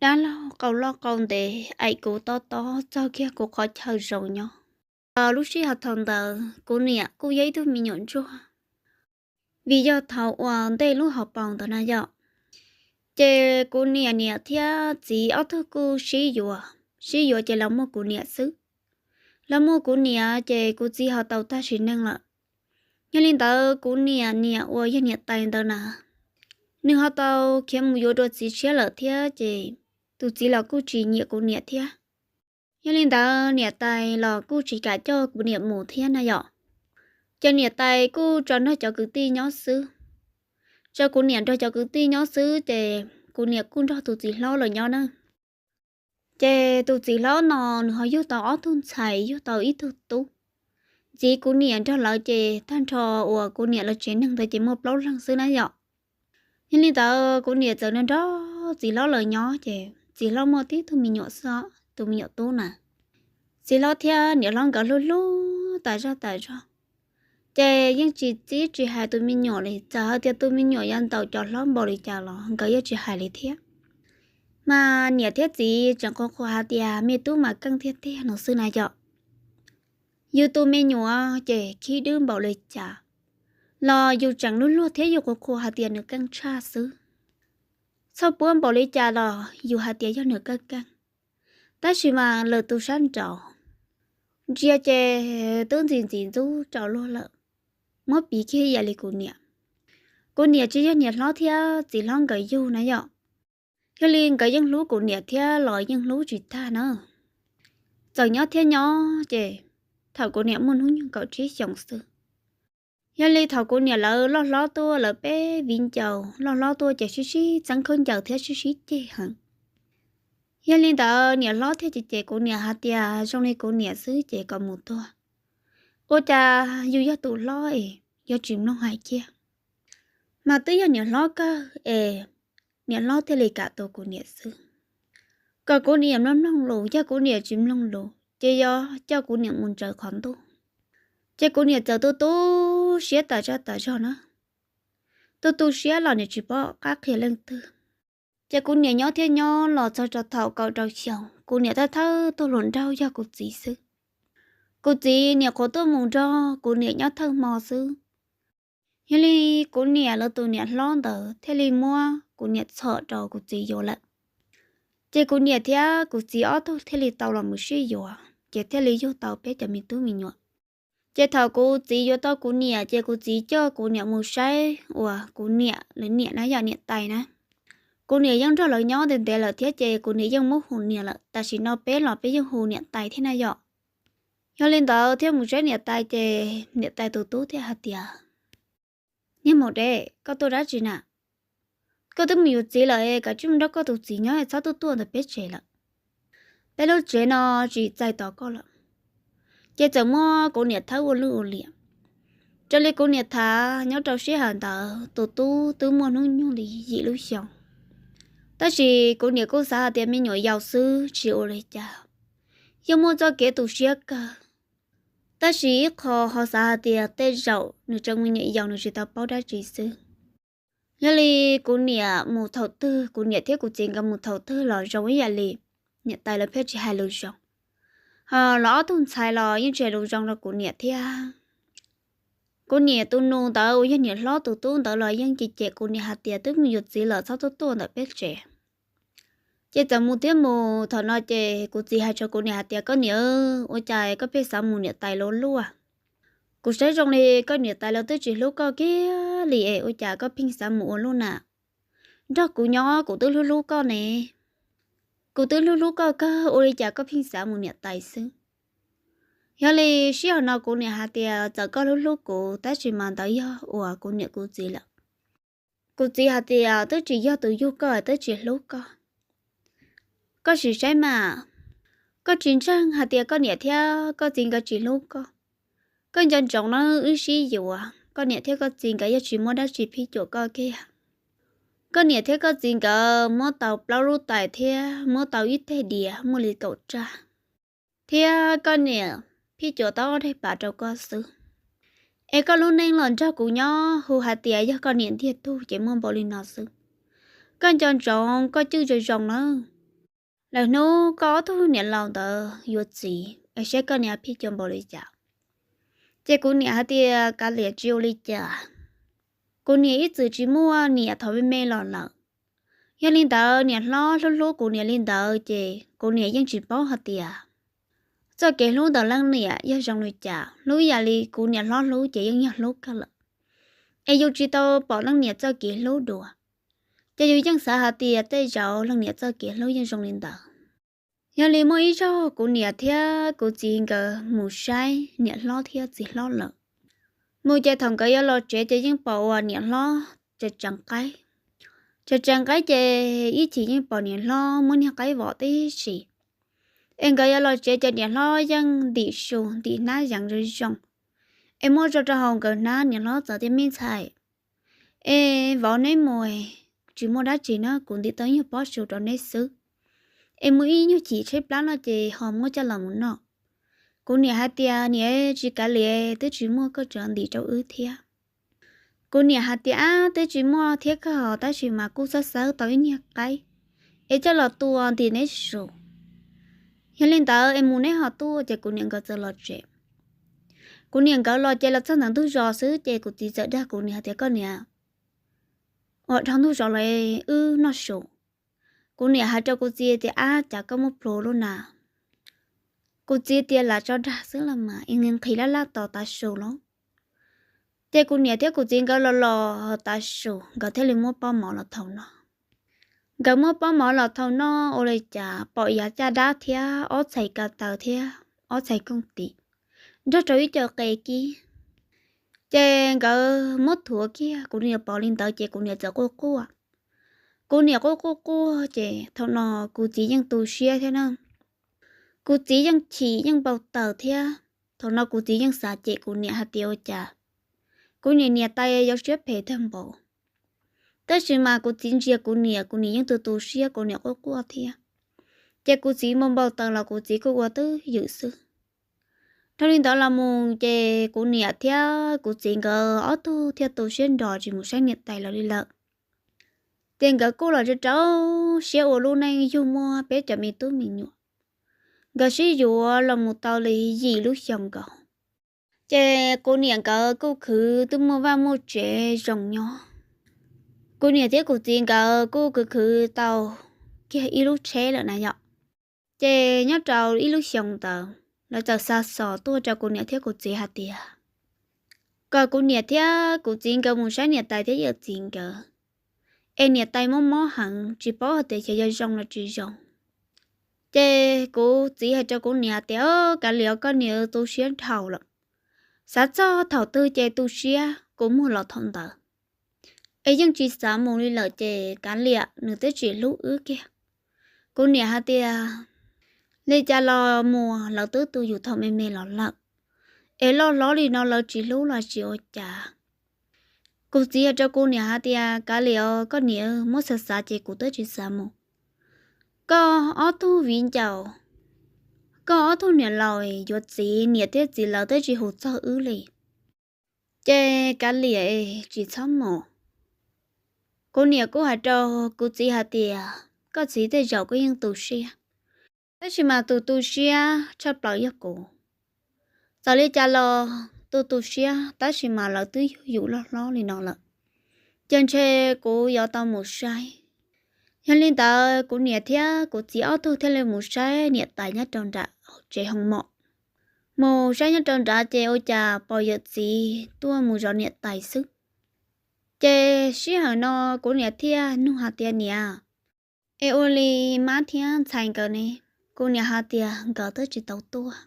dab laug qau loj qau ntev aim kuv tob tob txog kiag kuv qhov chaw zoo nyob. Lub sij hawm thaum ntawd kuv niam kuj yog ib tug me nyuam ntsuag, vim yog thaum uas ntej lub hauv paus ntawd na yom, ces kuv niam niam thiab txiv ob tug kuj sib yuav, sib yuav ces los muaj kuv niam xwb. Los muaj kuv niam ces kuv txiv ho tau tag sim neej lawm. Yog li ntawd kuv niam niam uas yog niam tais ntawd na, nws ho tau khiav mus yuav dua txiv tshiab lawm thiab ces tus txiv los kuj tsis nyiam kuv niam thiab. Yog li ntawd niam tais los kuj tsis kam coj kuv niam mus thiab na yom. Ces niam tais kuj tso nrog cov kwv tij nyob xwb. Tso kuv niam nrog cov kwv tij nyob xwb ces kuv niam kuj nrog tus txiv hlob lawm nyob na. Ces tus txiv hlob no nws ho yug tau ob tug ntxhais, yug tau ib tug tub. Ntxiv kuv niam nrog lawv ces tag nrho uas kuv niam lawv tsev neeg ntawd ces muaj plaub leeg xwb na yom. Yog li ntawd kuv niam txawm nrog txiv hlob lawv nyob ces txiv hlob muaj tib tug me nyuam xwb, tus me nyuam tub na. Txiv hlob thiab niam hlob nkawd hlub hlub tas zog tas zog, ces yeej tsis txib tsis hais tus me nyuam li. Txawm hais tias tus me nyuam yuav ntaus cov hlob npaum li cas los nkawd yeej tsis hais li thiab. Mas niam thiab txiv tseem qhuas qhuas hais tias me tub mas keej tiag tiag no xwb na yom. Yus tus me nyuam ces khib dwb npaum li cas los yus tseem luag luag thiab yus qhuas qhuas hais tias nws keej tshaj xwb. Txhawj puab npaum li cas los yus hais tias yog nws keej keej. Tab sis mas lwm tus sab nraud ntsia ces twb ntxim ntxim ntxub rau luag lawm, muab piv kiag ib yam li kuv niam. Kuv niam tsis yog niam hlob thiab txiv hlob nkawd yug na yom. Yog li nkawd yeej hlub kuv niam thiab los yeej hlub tsis tag na. Txawm nyob thiab nyob ces thaum kuv niam muaj hnub nyoog kaum tsib xyoos xwb. Yog li thaum kuv niam lawv loj hlob tuaj, lawv peb viv ncaus loj hlob tuaj ces sib sib txeeb khaub ncaws thiab sib sib ceg heev. Yog li ntawd niam hlob thiaj cem cem kuv niam hais tias zoo li kuv niam xwb ces kom mus tuag. Ua cas yus yog tus hlob es yuav tsis mloog hais kiag. Mas twb yog niam hlob kawg es niam hlob thiaj li kam tua kuv niam xwb. Kom kuv niam mloog mloog lus, yog kuv niam tsis mloog lus ces yuav coj kuv niam mus ntsaws qhov ntuj. Ces kuv niam txawm tu tu siab tas zog tas zog na. Tu tu siab los niam tsis paub qab qhia leej twg. Ces kuv niam nyob thiab nyob los txog rau thaum kaum rau xyoo, kuv niam thawj thawj tuaj hluas nraug yog kuv txiv xwb. Kuv txiv niam qhuav tuaj mus nrog kuv niam nyob thawj hmo xwb. Yog li kuv niam lawv tus niam hlob ntawd thiaj li muab kuv niam txhom rau kuv txiv yuav lawm. Ces kuv niam thiab kuv txiv ob tug thiaj li tau los mus sib yuav, ces thiaj li yug tau peb cov me tub me nyuam. Ces thaum kuv txiv yuav tau kuv niam ces kuv txiv coj kuv niam mus saib uas kuv niam, lawv niam na yom, niam tais na. Kuv niam yeej nrog lawv nyob ntev ntev lawm thiab ces kuv niam yeej muab hu niam lawm, tam sim no peb los peb yeej hu niam tais thiab na yom. Yog li ntawd thiaj mus saib niam tais ces niam tais tus tub thiaj hais tias, Niag maum dev, koj tuaj dab tsi na? Koj twb mus yuav txiv lawm, kav tsij mus nrog koj tus txiv nyob, txhob tuaj tuaj ntawm peb tsev lawm. Peb lub tsev no tsis txais tos koj lawm. Ces txawm muab kuv niam thawb ua lwj ua liam. Raws li kuv niam tham, nyob rau sij hawm ntawd tus tub twb muaj hnub nyoog li yim lub xyoo. Tab sis kuv niam kuj xav hais tias me nyuam yaus xwb tsis ua li cas, yeej muaj txoj kev tu siab kawg. Tab sis ib qho ho xav hais tias tej zaum nws tseem me nyuam yaus nws tsis tau paub dab tsi xwb. Yog li kuv niam mus thaum twg, kuv niam thiab kuv txiv nkawd mus thaum twg los zoo ib yam li niam tais lawv pheej tsis hais lus zoo. Ho los ob tug ntxhais los yeej tsis hais lus zoo rau kuv niam thiab. Kuv niam tus nus ntawd uas yog niam hlob tus tub ntawd los yeej cem cem kuv niam hais tias twb mus yuav txiv lawm, txhob tuaj tuaj ntawm peb tsev. Ces txawm mus thiab mus, thaum no ces kuv txiv hais rau kuv niam hais tias, Koj niam, ua cas koj pheej xav mus niam tais lawv luaj? Kuv saib zoo li koj niam tais lawv twb tsis hlub koj kiag li es ua cas koj pheej xav mus ua luaj na? Nrog kuv nyob kuv twb hlub hlub koj ne. Kuv twb hlub hlub koj kawg, ua li cas koj pheej xav mus niam tais xwb? Yog li sij hawm no kuv niam hais tias txawm koj hlub hlub kuv tab sis mas ntawd yog uas kuv niam kuv txiv lawm. Kuv txiv hais tias twb tsis yog tus yug koj, twb tsis hlub koj. Koj sim saib mas, koj tsis ntseeg hais tias koj niam thiab koj txiv nkawd tsis hlub koj. Koj nco ntsoov na, wb sib yuav koj niam thiab koj txiv nkawd yeej tsis muab dab tsi phij cuam koj kiag. Koj niam thiab koj txiv nkawd muab tau plaub lub tais thiab muab tau ib teg diav muaj li kaum raj, thiab koj niam phij cuam tau ob daim pav rau koj xwb. Es koj lub neej los nrog kuv nyob hu hais tias yog koj niam ntiag tug ces muaj npaum li no xwb. Koj nco ntsoov koj cwj zoo zoo nawb. lawm hnub koj ob tug niam laus ntawd yuav txiv es saib koj niam phij cua npaum li cas. Ces kuv niam hais tias, Kav liam, tsis ua li cas. Kuv niam ib txwm tsis muaj niam thaum me me los lawm. Yog li ntawd niam hlob hlub hlub kuv niam li ntawd ces kuv niam yeej tsis paub hais tias txoj kev hlub ntawm leej niam yog zoo li cas. Hlub ib yam li kuv niam hlob hlub ces yeej yog hlub kawg lawm, es yus tsis tau pom leej niam txoj kev hlub dua, ces yus yeej xav hais tias tej zaum leej niam txoj kev hlub yeej zoo li ntawd. Yog li muaj ib zaug kuv niam thiab kuv txiv nkawd mus saib niam hlob thiab txiv hlob lawm. Mus ces thaum nkawd yuav los tsev ces yeej pom uas niam hlob tseem tseev qaib. Tseem tseev qaib ces ib chim yeej pom niam hlob muab niag qaib vom tib si. Es nkawd yuav los tsev ces niam hlob yeej ntim su ntim hnab yees zoo zoo, es muab tso rau hauv nkawd hnab. Niam hlob txawm tias, Me ntxhais, es vauv neb mus, tsis muaj dab tsi na, kuv ntim tau nyuag pob su rau neb xwb, es mus ib nyuag chim tshaib plab no ces ho muab coj los mus noj. Kuv niam hais tias, Niam, tsis kav liam, twb tsis muaj, koj tseem ntim rau wb thiab. Kuv niam hais tias, Ab, twb tsis muaj thiab kawg, tab sis mas kuj xawb xawb tau ib nyuag qaib, es coj los tua ntim neb su. Yog li ntawd es mus neb ho tuaj. Ces kuv niam nkawd txawm los tsev. Kuv niam nkawd los ces los txog ntawm ntug zos xwb ces kuv txiv txawm dag kuv niam hais tias, Koj niam, ua dhau ntug zos los wb noj su. Kuv niam hais rau kuv txiv tias, Ab, cas koj muaj plhus lub na? Kuv txiv tias, Lam tso dag xwb los mas, es nqhis laj laj tos tav su lauj. Ces kuv niam thiab kuv txiv nkawd los los tav su nkawd thiaj li muab pob mov los thau noj. Nkawd muab pob mov los thau noj ua li cas pom yav caj dab thiab ob txhais ko taw thiab ob txhais kooj tis nrog rau ib co qe kib. Ces nkawd muab thuav kiag, kuv niam pom li ntawd ces kuv niam txawm quaj quaj. Kuv niam quaj quaj quaj ces thaum no kuv txiv yeej tu siab thiab na. Kuv txiv yeej chim yeej npau taws thiab. Thaum no kuv txiv yeej xav cem kuv niam hais tias ua cas kuv niam niam tais yuav siab phem tag npaum. Tab sis mas kuv txiv ntsia kuv niam, kuv niam yeej tu tu siab, kuv niam quaj quaj thiab. Ces kuv txiv npau npau taws los kuv txiv kuj ua twj ywm xwb. Dhau li ntawd los mus ces kuv niam thiab kuv txiv nkawd ob tug thiaj tu siab nrog tsis mus saib niam tais lawv li lawm. Ces nkawd kuj los rau rau siab ua lub neej yug muaj peb cov me tub me nyuam. Nkawd sib yuav los mus tau li yim lub xyoo nkaus. Ces kuv niam nkawd kuj khwv twb muaj vaj muaj tsev zoo nyob. Kuv niam thiab kuv txiv nkawd kuj khwv khwv tau kiag ib lub tsheb lawm na yom. Ces nyob rau ib lub xyoo ntawd lawv txawm xa xov tuaj rau kuv niam thiab kuv txiv hais tias kom kuv niam thiab kuv txiv nkawd mus saib niam tais thiab yawm txiv nkawd, es niam tais mob mob heev tsis paub hais tias xyov yuav zoo los tsis zoo. Ces kuv txiv hais rau kuv niam tias, Kav liam, koj niam tu siab dhau lawm. Xav txog thaum twg ces tu siab, kuv muag los thaum ntawd. Es yeej tsis xav mus li lawm ces kav liam, nws twb tsis hlub wb kiag. Kuv niam hais tias, Li cas los mus, lawv twb tu yus thaum me me los lawm, es loj hlob li no lawv tsis hlub los tsis ua cas. Kuv txiv hais rau kuv niam hais tias, Kav liam, koj niam muab xav xav ces kuv twb tsis xav mus. Koj ob tug viv ncaus, koj ob tug niam laus yuav txiv, niam thiab txiv lawv twb tsis hu txog wb li. Ces kav liam, tsis txhob mus. Kuv niam kuj hais rau kuv txiv hais tias, Koj txiv tej zaum kuj yeej tu siab, tab sis mas tus tu siab tshaj plaws yog kuv. Txawm li cas los tus tu siab, tab sis mas lawv twb yug yus loj hlob li no lawm, ces ntshe kuv yuav tau mus saib. Yog li ntawd kuv niam thiab kuv txiv ob tug thiaj li mus saib niam tais nyob rau nram tsev hoo mom. Mus saib nyob rau nrad ces ua cas pom yawm txiv tuaj mus zov niam tais xwb. Ces sij hawm no kuv niam thiaj nug hais tias, Niam, es ua li mab thiab ntxhais nkawd ne? Kuv niam hais tias nkawd twb tsis tau tuaj.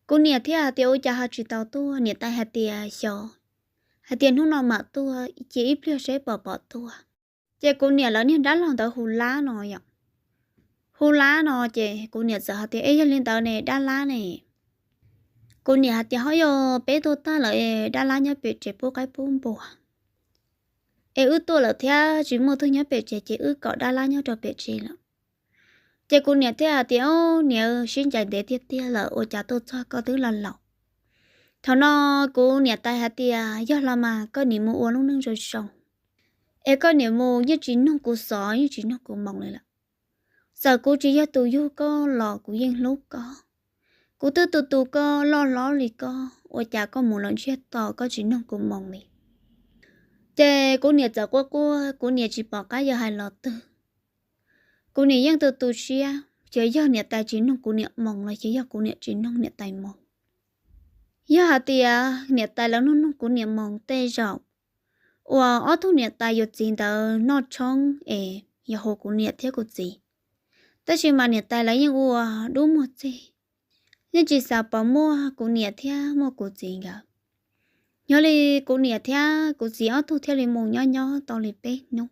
Kuv niam thiaj hais tias, Ua cas ho tsis tau tuaj? Niam tais hais tias, Xyov, hais tias hnub no mam tuaj, cia ib pliag saib pom pom tuaj. Ces kuv niam lawv niag dab laug ntawd hu lab no yom, hu lab no ces kuv niam txawm hais tias, Es yog li ntawd ne dab lab ne? Kuv niam hais tias, Ho yog peb tuaj tag lawm, dab lab nyob pem tsev pub qaib pub npua, es wb tuaj lawm thiab tsis muaj tug nyob pem tsev ces wb kom dab lab nyob rau pem tsev lawm. Ces kuv niam thiaj hais tias, Niam, sib ncaim ntev tiag tiag lawm, ua cas tuaj txog koj twb los laus? Thaum no kuv niam tais hais tias, Yog los mas koj niam mus ua lub neej zoo zoo, es koj niam mus yeej tsis nug kuv xov yeej tsis nug kuv moo li lawm. Txawm kuv tsis yog tus yug koj los kuv yeej hlub koj. Kuv twb tu tu koj loj hlob li koj, ua cas koj mus lawm ntsiag to koj tsis nug kuv moo li? Ces kuv niam txawm quaj quaj, kuv niam tsis pom qab yuav hais los twg. Kuv niam yeej tu tu siab, ces yog niam tais tsis nug kuv niam moo los ces yog kuv niam tsis nug niam tais moo. Yog hais tias niam tais lawv nug nug kuv niam moo tej zaum uas ob tug niam tais yuav txiv ntawd noj tshoob es yog hu kuv niam thiab kuv txiv. Tab sis mas niam tais lawv yeej ua dub muag txig, yeej tsis xav pom muaj kuv niam thiab muaj kuv txiv nkawd. Yog li kuv niam thiab kuv txiv ob tug thiaj li mus nyob nyob tau li peb hnub.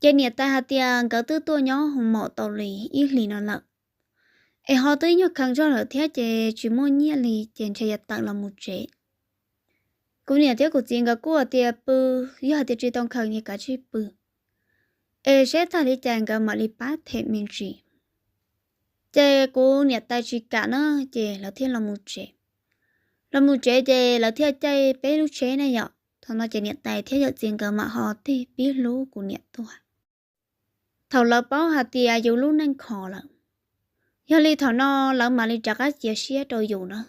Ces niam tais hais tias nkawd twb tuaj nyob hu maum tau li ib hlis no lawm, es ho twb nyuag kheev zog lawm thiab ces tsis muaj nyiaj li ces ntshe yuav tawm los mus tsev. Kuv niam thiab kuv txiv nkawd kuj hais tias pw, yog hais tias tsis tau kheev ces kav tsij pw, es seb tag li cas nkawd mam li pab them me ntsis. Ces kuv niam tais tsis kam na, ces lawv thiaj los mus tsev. Los mus tsev ces lawv thiaj caij peb lub tsheb na yom. Thaum no ces niam tais thiab yawm txiv nkawd mam ho tig pib hlub kuv niam tuaj. Thaum lawv paub hais tias yus lub neej khov lawm, yog li thaum no lawv mam li rov qab cia siab rau yus na.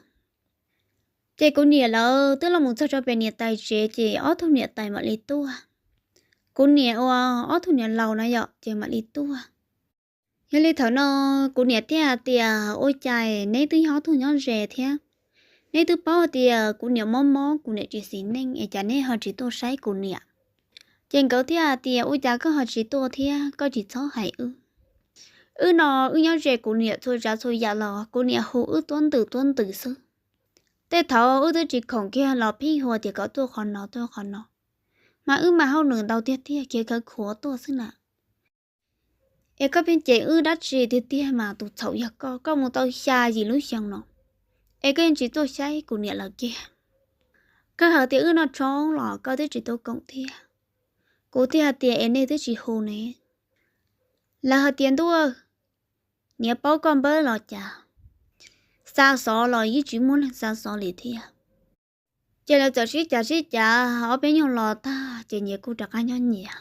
Ces kuv niam lawv twb los mus txog rau pem niam tais tsev ces ob tug niam tais mam li tuaj. Kuv niam uas ob tug niam laus na yom ces mam li tuaj. Yog li thaum no kuv niam thiaj hais tias ua cas neb twb yog ob tug nyob ze thiab, neb twb paub hais tias kuv niam mob mob kuv niam tsis xis neej es cas neb ho tsis tuaj saib kuv niam? Ces nkawd thiaj hais tias ua cas koj ho tsis tuaj thiab koj tsis txhob hais wb. Wb no wb nyob ze kuv niam txhua tsav txhua yam los kuv niam hu wb tuab ntws tuab ntws xwb. Tej thaum wb twb tsis khoom kiag los pheej hu tias kom tuaj qhov no tuaj qhov no, mas wb mas hauj lwm ntau tiag tiag khiav khawv khuav tuaj xwb na. Es koj pheej cem wb dab tsi tiag tiag mas tus txhaum yog koj, koj mus tau xya yim lub xyoo no, es koj yeej tsis tuaj saib kuv niam lawv kiag. Koj hais tias wb noj tshoob los koj twb tsis tau koom thiab. Kuv thiaj hais tias es nej twb tsis hu ne. Lawv hais tias ntuj, niam paub koj npawb los cas, xa xov los yeej tsis muaj leej xa xov li thiab. Ces lawv txawm sib cav sib cav ob peb nyuag los tag ces nyias kuj rov qab nyob nyias.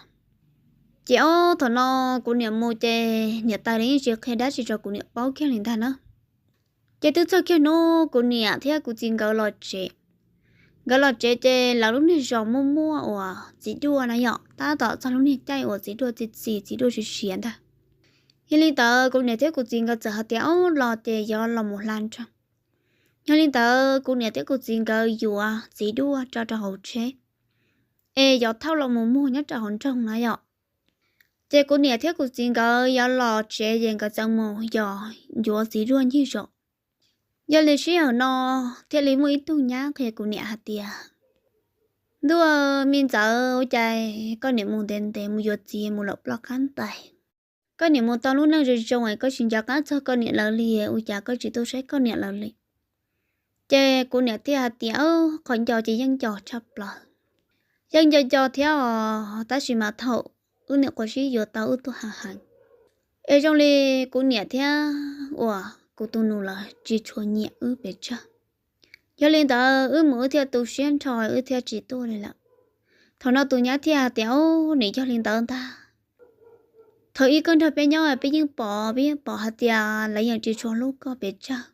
Ces ob thaum no kuv niam mus ces niam tais lawv yeej tsis qhia dab tsi rau kuv niam paub kiag li ntag na. Ces twb txog kiag hnub kuv niam thiab kuv txiv nkawd los tsev. Nkawd los tsev ces lawv lub niag zos muaj muaj uas txiv duaj na yom, tab tom txog lub niag caij uas txiv duaj txi txiv txiv duaj siav siav ntag. Yog li ntawd kuv niam thiab kuv txiv nkawd txawm hais tias ob los ces yuav los mus hla nroog. Yog li ntawd kuv niam thiab kuv txiv nkawd yuav txiv duaj tso rau hauv tsheb, es yuav thauj los mus muag nyob rau hauv nroog na yom. Ces kuv niam thiab kuv txiv nkawd yuav los tsev ces nkawd txawm mus yos yuav txiv duaj ncig zos. Yog li sij hawm no thiaj li muaj ib tug nyab qhia kuv niam hais tias, ntuj, me ntxawm, ua cas koj niam mus ntev ntev mus yuav txiv mus lawm ploj qab ntais, koj niam mus tau lub neej zoo zoo es koj tsis nco qab txog koj niam lawv li, ua cas koj tsis tuaj saib koj niam lawv li? Ces kuv niam thiaj hais tias, qhov nco ces yeej nco tshaj plaws, yeej nco nco thiab os, tab sis mas thaum wb niam quas sib yuav tau wb tuaj heev heev, es zoo li kuv niam thiab uas kuv tus nus lawv tsis tshua nyiam wb pes tsawg. Yog li ntawd wb mus wb thiaj tu siab nrho wb thiaj tsis tuaj li lawm. Thaum no tus nyab thiaj hais tias, o, nws yog li ntawd ntag. Thaum ub koj nrog peb nyob peb yeej pom, peb yeej pom hais tias lawv yeej tsis tshua hlub koj pes tsawg,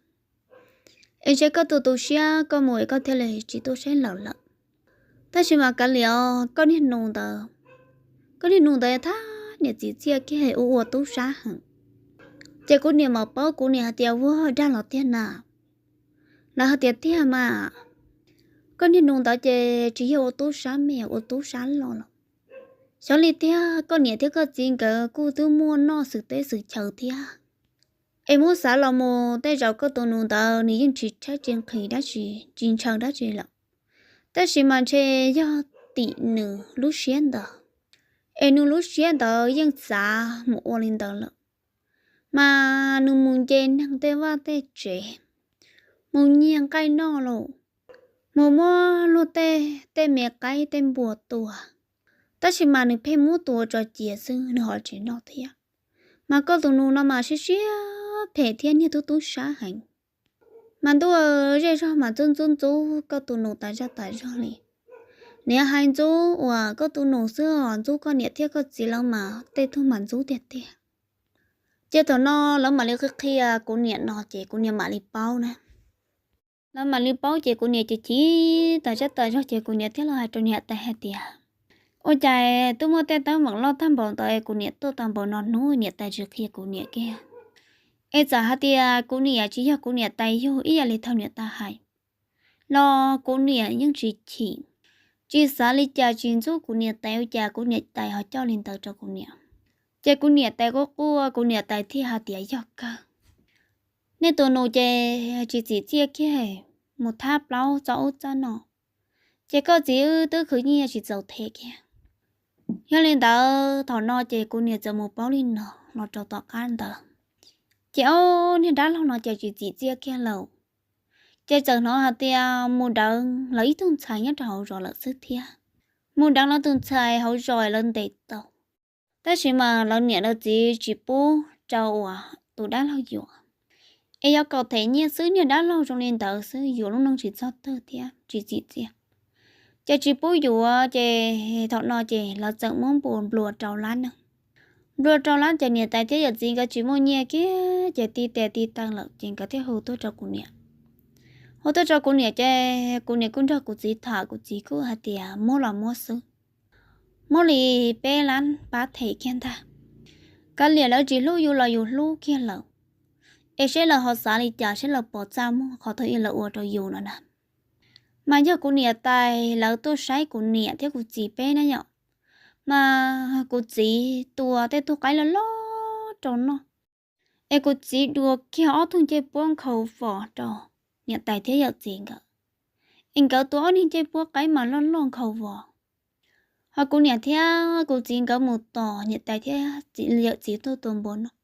es ntshe koj tu tu siab koj mus es koj thiaj li tsis tuaj saib lawv lawm. Tab sis mas kav liam, koj niag nus ntawd, koj niag nus ntawd thab niam txiv txiaj kiag ua ua tub sab heev. Ces kuv niam mam paub, kuv niam hais tias, ua dag los tiag na? Lawv hais tias tiag mas, koj niag nus ntawd ces tsis yog ua tub sab me, ua tub sab loj los. Xyov li tiag, koj niam thiab koj txiv nkawd kuj twb muaj noj xwm teb xwm chaw thiab. Es muab xav los mus tej zaum koj tus nus ntawd nws yeej tsis tshaib tsis nqhis dab tsi, tsis ntshaw dab tsi lawm. Tab sis mas ntshe yog tim nws lub siab ntawd, es nws lub siab ntawd yeej xav mus ua li ntawd lawm. Mas nws mus nce neeg tej vaj tej tsev, mus nyiag nqaij noj los, mus muab luag tej tej me qaib tej npua tua, tab sis mas nws pheej muab tua tso cia xwb, nws ho tsis noj thiab. Mas koj tus nus no mas siab siab phem thiab niag tub tub sab heev. Mas ntuj, zej zog mas ntxub ntxub ntxub koj tus nus tas zaj tas zog li. Niam hais ntxub uas koj tus nus xwb os, ntxub koj niam thiab koj txiv lawv mas tej tug mas ntxub tiag tiag. Ces thaum no lawv mam li qhia qhia kuv niam no ces kuv niam mam li paub na. Lawv mam li paub ces kuv niam ces chim tas zaj tas zog ces kuv niam thiaj los hais rau niam tais hais tias, ua cas twb muaj tej teeb meem loj tag npaum ntawd es kuv niam tuaj tau npaum no hnub niam tais tsis qhia kuv niam kiag. Es txawm hais tias kuv niam tsis yog kuv niam tais yug ib yam li thaum niam tais hais los kuv niam yeej tsis chim, tsis xav li cas tsis ntxub kuv niam tais ua cas kuv niam tais ho coj li ntawd rau kuv niam. Ces kuv niam tais quaj quaj kuv niam tais thiaj hais tias yog kawg, nej tus nus ces tsis txim txiaj kiag, mus thab plaub txo ub txo no, ces koj txiv wb twb khwv nyiaj tsis txaus them kiag. Yog li ntawd thaum no ces kuv niam txawm mus paub li no los rau tom qab ntawd, ces ob niag dab laug no ces tsis txim txiaj kiag lawm. Ces txawm hnov hais tias mus deev lawv ib tug ntxhais nyob rau hauv zos lawm xwb thiab. Mus deev lawv tus ntxhais hauv zos lawv ntes tau, tab sis mas lawv niam lawv txiv tsis pub rau uas tus dab laug yuav, es yuav kom them nyiaj xwb, niag dab laug zoo li ntawd xwb yuav lub neej tsis txog twg thiab tsis txim txiaj. Ces tsis pub yuav ces thaum no ces lawv txawm muab npua nplua rau lab neej. Nplua rau lab ces niam tais thiab yawm txiv nkawd tsis muaj nyiaj kiag ces ti tes ti taw lawm ces nkawd thiaj hu tuaj rau kuv niam. Hu tuaj rau kuv niam ces kuv niam kuj nrog kuv txiv tham, kuv txiv kuj hais tias muab los muab xwb, muab li peb lab pab them kiag ntag. Kav liam lawv tsis hlub yus los yus hlub kiag lawm, es seb lawv ho xav li cas, seb lawv puas txaj muag qhov thaum ub lawv ua rau yus no na. Mas yog kuv niam tais lawv tuaj saib kuv niam thiab kuv txiv peb na yom, mas kuv txiv tua tej tug qaib loj loj rau noj, es kuv txiv dua kiag ob tug ncej puab nkhaus vos rau niam tais thiab yawm txiv nkawd, es nkawd tua ob niag ncej puab qaib mas loj loj nkhaus vos. Ho kuv niam thiab kuv txiv nkawd mus tos niam tais thiab yawm txiv tuaj tua npua noj,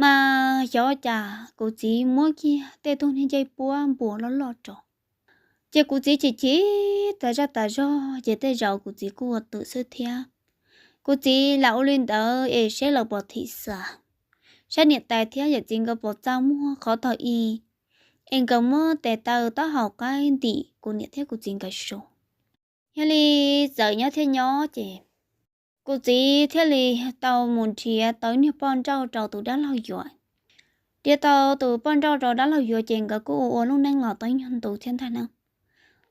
mas xyov cas kuv txiv muab kiag tej tug niag ncej puab npua loj loj rau. Ces kuv txiv chim chim tas zaj tas zog ces tej zaum kuv txiv kuj ua twm xwb thiab. Kuv txiv lam ua li ntawd es seb lawv puas thim xav, saib niam tais thiab yawm txiv nkawd puas txaj muag qhov thaum ub es nkawd muab tes taw taub hau qaib ntim kuv niam thiab kuv txiv nkawd su. Yog li txawm nyob thiab nyob ces kuv txiv thiaj li tau mus nrhiav tau niag poj nrauj rau tus dab laug yuav. Nrhiav tau tus poj nrauj rau dab laug yuav ces nkawd kuj ua ua lub neej los tau ib nyuag ntu thiab ntag na.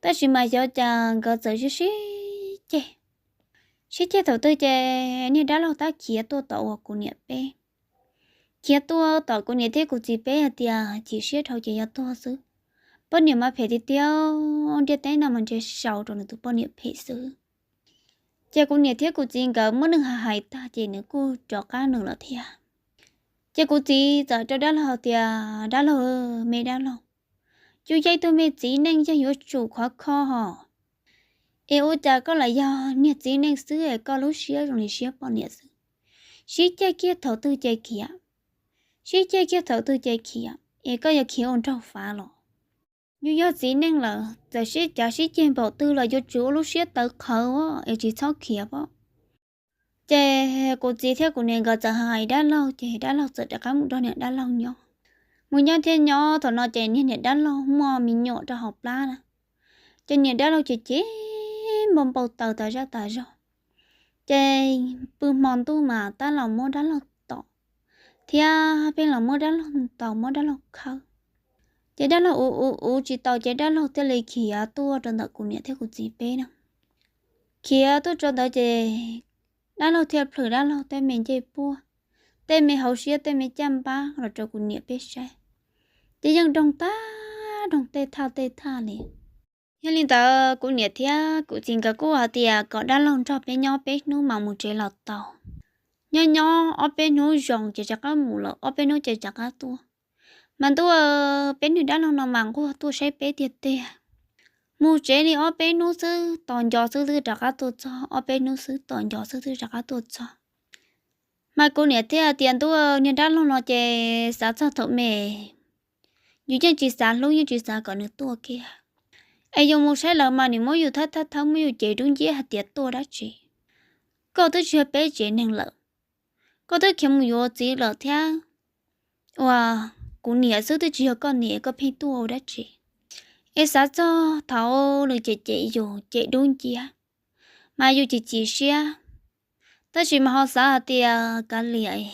Tab sis mas xyov cas nkawd txawm sib sib ceg, sib ceg thaum twg ces niag dab laug tab khiav tuaj tom uas kuv niam peb, khiav tuaj tom kuv niam thiab kuv txiv peb hais tias chim siab dhau ces yuav tuag xwb. Poj niam mas phem tiag tiag, ntiaj teb no mas ntshe sau rau nws tus poj niam phem xwb. Ces kuv niam thiab kuv txiv nkawd muab nws hais hais tag ces nws kuj rov qab nws lawm thiab. Ces kuv txiv txawm rau dab laug tias, dab laug, me dab laug, yus yog ib tug me txiv neej yog yuav tsum khov kho hos. Es ua cas koj lam yog niag txiv neej xwb es koj lub siab zoo li siab poj niam xwb? Sib ceg kiag thaum twg ces khiav, sib ceg kiag thaum twg ces khiav, es koj yuav khiav ua nraug fav los? Yus yog txiv neej lawm txawm sib cav sib ceg npaum twg los yuav tsum ua lub siab tawv qhawv es tsis txhob khiav pob. Ces kuv txiv thiab kuv niam nkawd txawm hais dab laug ces dab laug txawm rov qab mus nrog niam dab laug nyob. Mus nyob thiab nyob thaum no ces niag niam dab laug muaj me nyuam rau hauv plab na. Ces niam dab laug ces chim npau npau taws tas zaj tas zog. Ces pw hmo ntuj mas tab los muab dab laug tom, thiab pheej los muab dab laug tom muab dab laug khawb. Ces dab laug ua ua ua tsis tau ces dab laug thiaj li khiav tuaj rau ntawm kuv niam thiab kuv txiv peb na. Khiav tuaj rau ntawd ces dab laug thiaj plhws dab laug tej me ncej puab, tej me hauv siab, tej me caj npab los rau kuv niam peb saib. Ces yeej doog tag doog tej thaj tej thaj li. Yog li ntawd kuv niam thiab kuv txiv nkawd kuj hais tias kom dab laug nrog peb nyob peb hnub mas mus tsev los tau. Nyob nyob ob peb hnub zoo ces rov qab mus lawm, ob peb hnub ces rov qab tuaj. Mas ntuj, peb niag dab laug no mas nquag tuaj saib peb tiag tiag. Mus tsev li ob peb hnub xwb tos nco xwb twb rov qab tuaj txog, ob peb hnub xwb tos nco xwb twb rov qab tuaj txog. Mas kuv niam thiaj tias ntuj, niag dab laug no ces xav txog thaum me, yus yeej tsis xav hlub yeej tsis xav kom nws tuaj kiag. Es yus mus saib lawv mas nws muab yus thawb thawb thawb muab yus cev dub nciab hais tias tuaj dab tsi? Koj twb tsis yog peb tsev neeg lawm, koj twb khiav mus yuav txiv lawm thiab. Ua, kuv niam xwb twb tsis yog koj niam koj pheej tuaj ua dab tsi? Es xav txog thaum nws cem cem yus cem dub nciab, mas yus chim chim siab. Tab sis mas ho xav hais tias kav liam,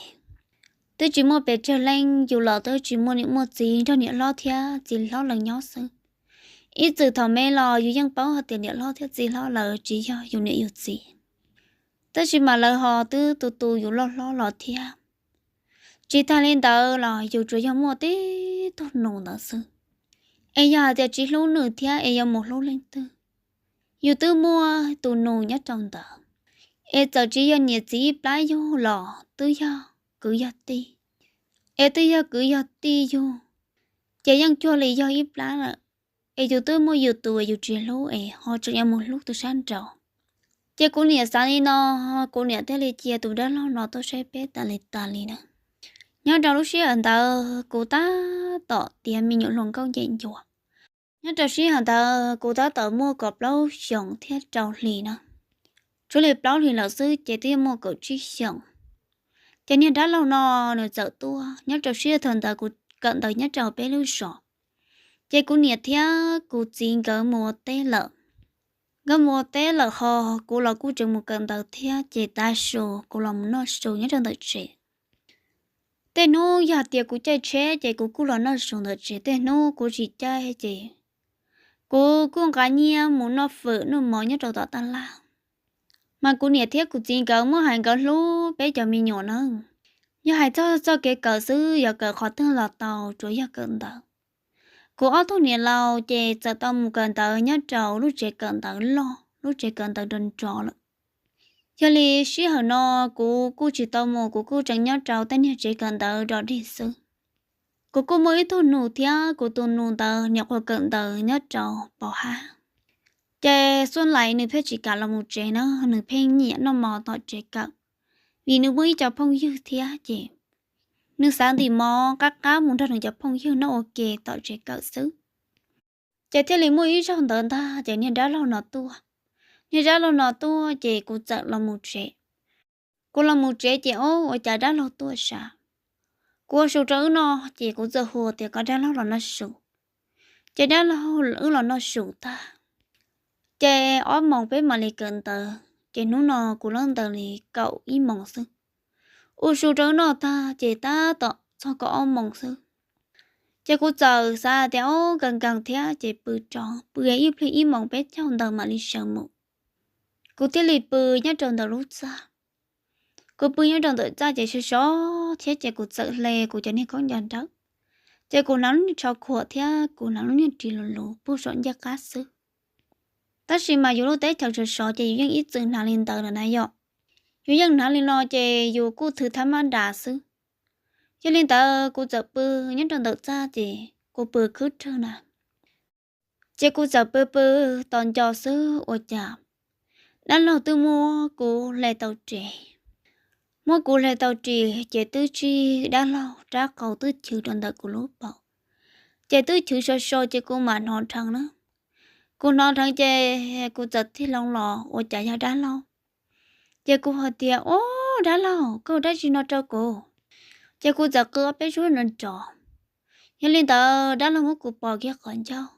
Twb tsis muaj pes tsawg leej, yus los twb tsis muaj niam muaj txiv, nrog niam hlob thiab txiv hlob lawv nyob xwb. Ib txwm thaum me los yus yeej paub hais tias niam hlob thiab txiv hlob lawv tsis yog yus niam yus txiv, tab sis mas lawv ho twb tu tu yus loj hlob los thiab. Tsis tag li ntawd los yus tsuas yog muaj tib tug nus ntawd xwb. Es yog hais tias tsis hlub nws thiab es yuav mus hlub leej twg? Yus twb muaj tus nus nyob rau ntawd, es txawm tsis yog niam txiv ib plab yug los twb yog kwv yog tij. Es twb yog kwv yog tij yug, ces yeej cuag li yog ib plab lawm. Es yus twb muaj yus tus es yus tsis hlub es ho tseem yuav mus hlub tus sab nraud. Ces kuv niam xav li no, kuv niam thiaj li cia tus dab laug no tuaj saib peb tas li tas li na. Nyob rau lub sij hawm ntawd kuv tab tom tiav me nyuam hluas nkauj ncem ncuav. Nyob rau sij hawm ntawd kuv tab tom muaj kaum plaub xyoos thiab rau hlis na. Tsuas li plaub hlis lawm xwb ces twb muaj kaum tsib xyoos. Ces niag dab laug no nws txawm tuaj nyob rau sij hawm ntawd kuv kawm ntawv nyob rau peb lub zos. Ces kuv niam thiab kuv txiv nkawd mus ua teb lawm. Nkawd mus ua teb lawm ho kuv los kuj tseem mus kawm ntawv thiab, ces tav su kuv los mus noj su nyob rau ntawm tsev. Tej hnub yog tias kuv caij tsheb ces kuv kuj los noj su ntawm tsev, tej hnub kuv tsis caij ces kuv kuj nqa nyiaj mus noj fawm noj mov nyob rau tom taj laj. Mas kuv niam thiab kuv txiv nkawd muab hais nkawd hlub peb cov me nyuam na. Yog hais txog txoj kev kawm xwb yuav kawm qhov twg los tau, tsuas yog kawm ntawv. Kuv ob tug niam laus ces txawm tau mus kawm ntawv nyob rau lub tsev kawm ntawv loj, lub tsev kawm ntawv nrov nrov lawm. Yog li sij hawm no kuv kuj tsis tau mus, kuv kuj tseem nyob rau tej niag tsev kawm ntawv rov dig xwb. Kuv kuj muaj ib tug nus thiab, kuv tus nus ntawd nyuam qhuav kawm ntawv nyob rau pov hab. Ces xuaj lais nws pheej tsis kam los mus tsev na, nws pheej nyiam noj mov tom tsev kawm. Vim nws muaj ib co phooj ywg thiab ces nws xav ntim mov qab qab mus nrog nws cov phooj ywg noj ua ke tom tsev kawm xwb. Ces thiaj li muaj ib zaug ntawd ntag ces niag dab laug no tuaj. Niag dab laug no tuaj ces kuv txawm los mus tsev. Kuv los mus tsev ces ua cas dab laug tuaj sav. Kuv ua su rau wb noj ces kuv txawm hu tias kom dab laug los noj su. Ces dab laug wb los noj su tag, ces ob moos peb mam li kawm ntawv, ces hnub no kuv lab ntawv li kaum ib moos xwb. Ua su rau wb noj tag ces tab tom txog kaum ob moos xwb. Ces kuv txawm xav tias o, nkees nkees thiab ces pw rov pw ib pliag ib moos peb caug ntawd mam li sawv mus. Kuv thiaj li pw nyob rau ntawm lub txaj. Kuv pw nyob rau ntawm txaj ces sov sov thiab ces kuv txawm hle kuv cov niag khaub ncaws nrawm, ces kuv hnav lub niag tsho khuam thiab kuv hnav lub niag ris luv luv puag saum ncej qab xwb. Tab sis mas yus lub teb chaws sov sov ces yus yeej ib txwm hnav li ntawd lawm na yom. Yus yeej hnav li no ces yus kuj thwv thab mab das xwb. Yog li ntawd kuv txawm pw nyob rau ntawm txaj ces kuv pw khwb rwg na. Ces kuv txawm pw pw tos nco xwb ua cas dab laug twb muab kuv hle tau ris. Muab kuv hle tau ris ces twb tsis, dab laug rab qau twb chwv rau ntawm kuv lub paum. Ces twb chwv so so ces kuv mam hnov dheev na. Kuv hnov dheev ces kuv txawm tig hlo los ua cas yog dab laug. Ces kuv hais tias o, dab laug, koj ua dab tsi no rau kuv? Ces kuv txawm qw ob peb suab nrov nrov. Yog li ntawd dab laug muab kuv pos kiag qhov ncauj.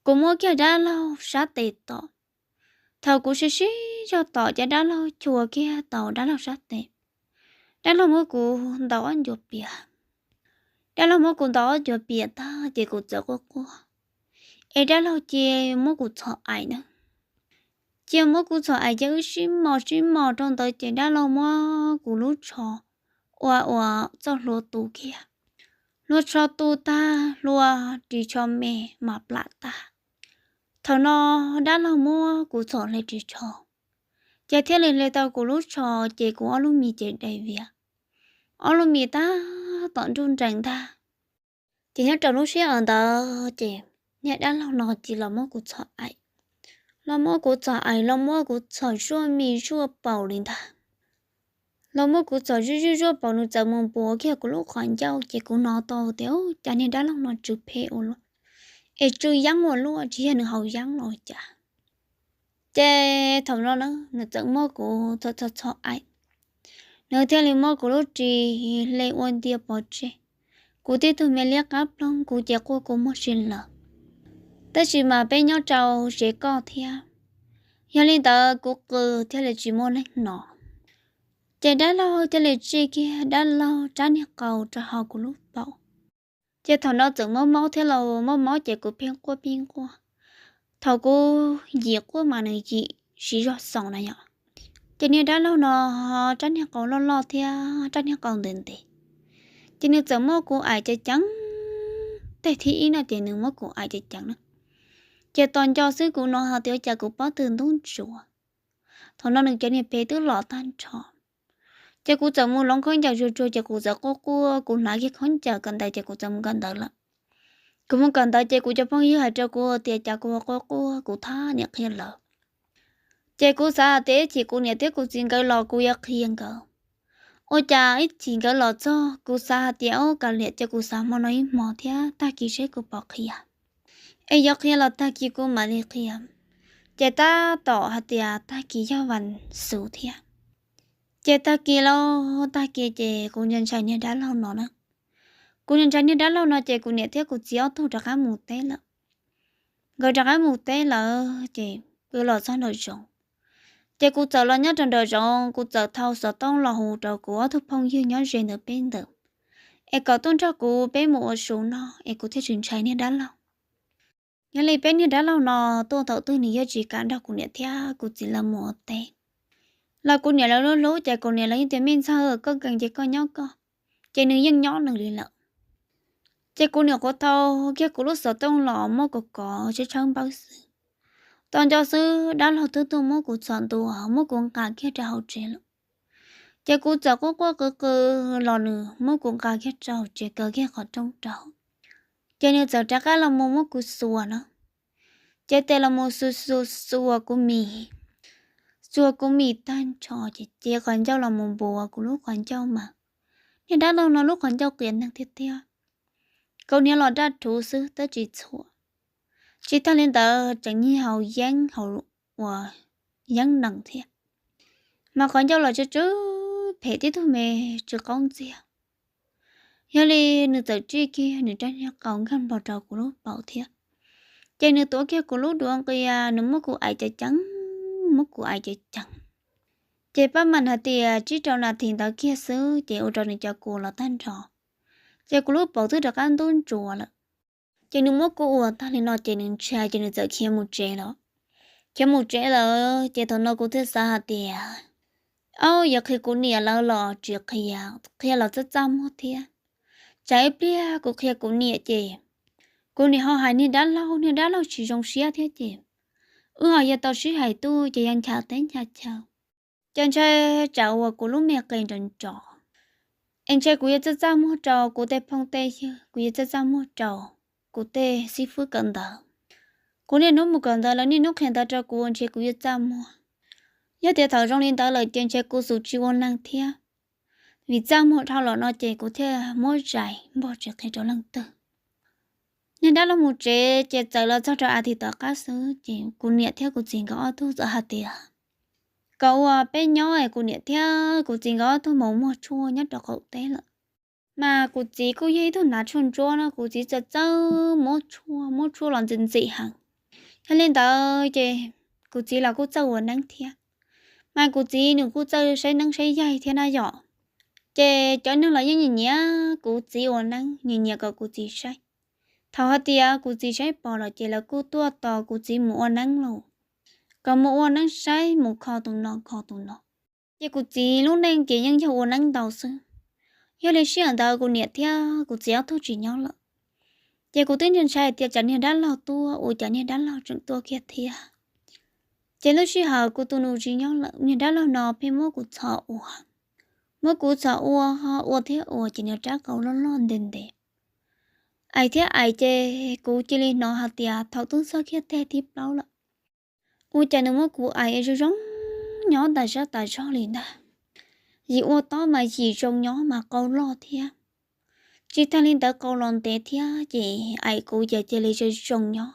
Kuv muab kiag dab laug sab tes tom. Thaum kuv sib sib zog tom ces dab laug chua kiag tau dab laug sab tes. Dab laug muab kuv ntaus ob ncuav pias. Dab laug muab kuv ntaus ob ncuav pias tag ces kuv txawm quaj quaj, es dab laug cia muab kuv txhom aim na. Cia muab kuv txhom aim ces wb sib mos sib mos rau ntawd ces dab laug muab kuv lub tsho ua ua txoj hlua tu kiag. Hlua tsho tu tag, hlua ris tsho me mas plam tag. Thaum no dab laug muab kuv txhom hle ris tsho, ces thiaj li hle tau kuv lub tsho, ces kuv ob lub mis ces dai vias, ob lub mis tab tom nruj nrees ntag. Ces nyob rau lub sij hawm ntawd ces niag dab laug no cia los muab kuv txhom aim, los muab kuv txhom aim, los muab kuv txhom zuaj mis zuaj paum li ntag. Los muab kuv txhom zuj zuj zuaj paum, nws txawm mus npuav kiag kuv lub qhov ncauj ces kuv hnov tau tias cas niag dab laug no tsw phem ua luaj, es tsw yeeb ua luaj, tsis yog nws haus yeeb los cas. Ces thaum no na nws txawm muab kuv txhom txhom txhom aim, nws thiaj li muab kuv lub ris hle ua ntia pov tseg. Kuv tib tug me liab qab ploog, kuv ces quaj kua muag si lawm. Tab sis mas peb nyob rau tsev koj thiab, yog li ntawd kuv qw thiaj li tsis muaj neeg hnov. Ces dab laug thiaj li tsij kiag dab laug rab niag qau rau hauv kuv lub paum. Ces thaum no txawm mob mob thiab lauj, mob mob ces kuv pheej quaj pheej quaj. Thaum kuv yim quaj mas nws yim siv zog xoom na yom. Ces niag dab laug no rab niag qau loj loj thiab rab niag qau ntev ntev, ces nws txawm muab kuv aim ceev ceev. Teg thib ib no ces nws muab kuv aim ceev ceev na. Ces tos nco xwb kuv hnov hais tias cas kuv pob tw ntub ntsuav. Thaum no nws cov niag pes twb los tag nrho. Ces kuv txawm mus hloov khaub ncaws zuag zuag ces kuv txawm quaj quaj, kuv hnav kiag khaub ncaws kawm ntawv ces kuv txawm mus kawm ntawv lawm. Kuv mus kawm ntawv ces kuv cov phooj ywg hais rau kuv tias cas kuv quaj quaj kuv thab niam qhia lawv. Ces kuv xav hais tias ib chim kuv niam thiab kuv txiv nkawd los kuv yuav qhia nkawd. Ua cas ib chim nkawd los txog kuv xav hais tias ub kav liam ces kuv xav hmo no ib hmo thiab tag kis seb kuv puas qhia. Es yuav qhia los tag kis kuv mam li qhia. Ces tab tom hais tias tag kis yog vas xuv thiab. Ces tag kis lauj, tag kis ces kuv ntshai ntshai niag dab laug no na. Kuv ntshai ntshai niag dab laug no ces kuv niam thiab kuv txiv ob tug rov qab mus teb lawm. Nkawd rov qab mus teb lawm ces kuv los txog nraum zoov. Ces kuv txawm los nyob rau nraum zoov, kuv txawm thau xov tooj los hu rau kuv ob tug phooj ywg nyob ze ntawm peb ntawd, es kom tuaj nrog kuv peb mus ua su noj es kuv thiaj tsis ntshai niag dab laug. Yog li peb niag dab laug no tuaj thaum twg nws yeej tsis kam nrog kuv niam thiab kuv txiv lawv mus ua teb. Los kuv niam lawv hlub hlub ces kuv niam lawv yeej tias me ntxawg koj nkees ces koj nyob koj, ces nws yeej nyob nws li lawm. Ces kuv niam qhuav thau kiag kuv lub xov tooj los muab kov kov tshawb tshawb npawb xwb. Tos nco xwb dab laug twb tuaj muab kuv txhom ntua muab kuv nqa kiag rau hauv tsev lawm. Ces kuv txawm quaj quaj qw qw los nws muab kuv nqa kiag rau hauv tsev kaw kiag qhov rooj rau. Ces nws txawm rov qab los mus muab kuv xuas na. Ces tes los mus xuas xuas xuas kuv mis, xuas kuv mis tag nrho ces cev qhov ncauj los mus npuas kuv lub qhov ncauj mas niag dab laug no lub qhov ncauj qias neeg tiag tiag. Kaus hniav los daj rhuv xwb twb tsis txhuam. Tsis tag li ntawd tseem nyiag hauv yeeb hauv uas yeeb nees thiab. Mas qhov ncauj los tsw tsw phem tib tug me tsw qaub ntxiag. Yog li nws txawm tsij kiag nws rab niag qau nkag nplo rau kuv lub paum thiab. Ces nws tuav kiag kuv lub duav nqia, nws muab kuv aim ceev ceev, muab kuv aim ceev ceev. Ces pab mam hais tias tsib rau nas this ntawd kiag xwb ces ua rau nws cov kua los tag nrho. Ces kuv lub paum twb rov qab ntub ntsuav lawm. Ces nws muab kuv ua tag li no ces nws ntshai ces nws txawm khiav mus tsev lawm. Khiav mus tsev lawm ces thaum no kuv thiaj xav hais tias, au, yuav qhia kuv niam lawv los tsis qhia, qhia los txaj txaj muag thiab. Tsam ib pliag kuv qhia kuv niam ces kuv niam ho hais niag dab laug, niag dab laug tsis zoo siab thiab ces wb ho yuav tau sib hais tuaj ces yog ncha teb ncha chaw. Ces ntshai tsam uas kuv lub me qe nrov nrov, es ntshai kuv yuav txaj txaj muag rau kuv tej phooj tej ywg, kuv yuav txaj txaj muag rau kuv tej xib fwb kawm ntawv. Kuv niaj hnub mus kawm ntawv lawv niaj hnub qhia ntawv rau kuv ntshai kuv yuav txaj muag. Yog tias thaum zoo li ntawd lawm ces ntshai kuv xub tsis ua neeg thiab. Vim txaj muag dhau los no ces kuv thiaj muab zais npog tsis qhia rau leej twg. Niag dab laug mus tsev ces txawm los txog rau a thiv tom qab xwb ces kuv niam thiab kuv txiv nkawd ob tug txawm hais tias kom ua peb nyob es kuv niam thiab kuv txiv nkawd ob tug mus muag tshuaj nyob rau qaum teb lawm. Mas kuv txiv kuj yog ib tug hnav tshuaj ntsuab no, kuv txiv txawj txawj muab tshuaj, muab tshuaj los ntxim ntxim heev. Yog li ntawd ces kuv txiv los kuj txawj ua neeb thiab, mas kuv txiv nws kuj txawj saib neeb saib yaig thiab na yom. Ces cov neeg los yeej nyiam nyiam kuv txiv ua neeb, nyiam nyiam kom kuv txiv saib. Thaum hais tias kuv txiv saib pom lawm ces lawv kuj tuaj tos kuv txiv mus ua neeb los, kom mus ua neeb saib mus kho tus no kho tus no. Ces kuv txiv lub neej ces yeej yog ua neeb ntau xwb. Yog li sij hawm ntawd kuv niam thiab kuv txiv ob tug tsis nyob lawm, ces kuv twb ntshai ntshai tias tsam niag dab laug tuaj ua cas niag dab laug tseem tuaj kiag thiab. Ces lub sij hawm kuv tus nus tsis nyob lawm, niag dab laug no pheej muab kuv txhom ua, muab kuv txhom ua, ua thiab ua ces niag rab qau loj loj ntev ntev. Aim thiab aim ces kuv cia li hnov hais tias thaum twb txog kiag teg thib plaub lawm, ua cas nws muab kuv aim zoo zoo nyob tas zaj tas zog li ntag. Yim ua tob mas yim zoo nyob mas qau loj thiab. Tsis tag li ntawd qau los ntev thiab ces aim kuv ces cia li zoo zoo nyob.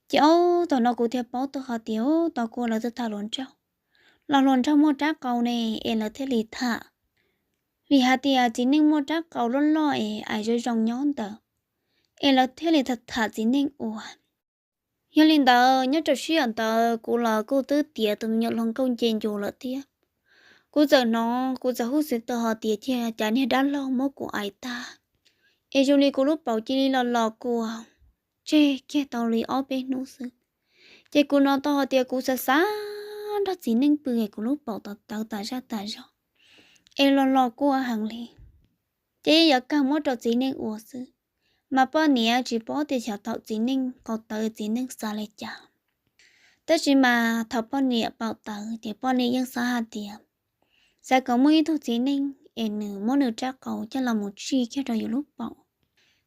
Ces ob thaum no kuv thiaj paub tau hais tias ub, tau kuv lawv twb tham hluas nraug, los hluas nraug muaj rab qau ne es lawv thiaj li tham. Vim hais tias txiv neej muaj rab qau loj loj es aim zoo zoo nyob ntawd es lawv thiaj li tham tham txiv neej ua. Yog li ntawd nyob rau sij hawm ntawd kuv los kuj twb tiav tus me nyuam hluas nkauj nce ncus lawm thiab. Kuv txawm hnov kuv txawm huj xwm tau hais tias cia cas niag dab laug muab kuv aim tag, es zoo li kuv lub paum cia li los los kua tseg kiag tau li ob peb hnub xwb. Ces kuv hnov tau hais tias kuv xav xav nrog txiv neej pw es kuv lub paum tawv tawv tas zaj tas zog, es los los kua heev li. Ces yuav kawg muab rau txiv neej ua xwb, mas poj niam tsis paub tias xyov thaum txiv neej paum tawv txiv neej xav li cas. Tab sis mas thaum poj niam paum tawv ces poj niam yeej xav hais tias xav kom muaj ib tug txiv neej es nws muab nws rab qau coj los mus tsij kiag rau yus lub paum.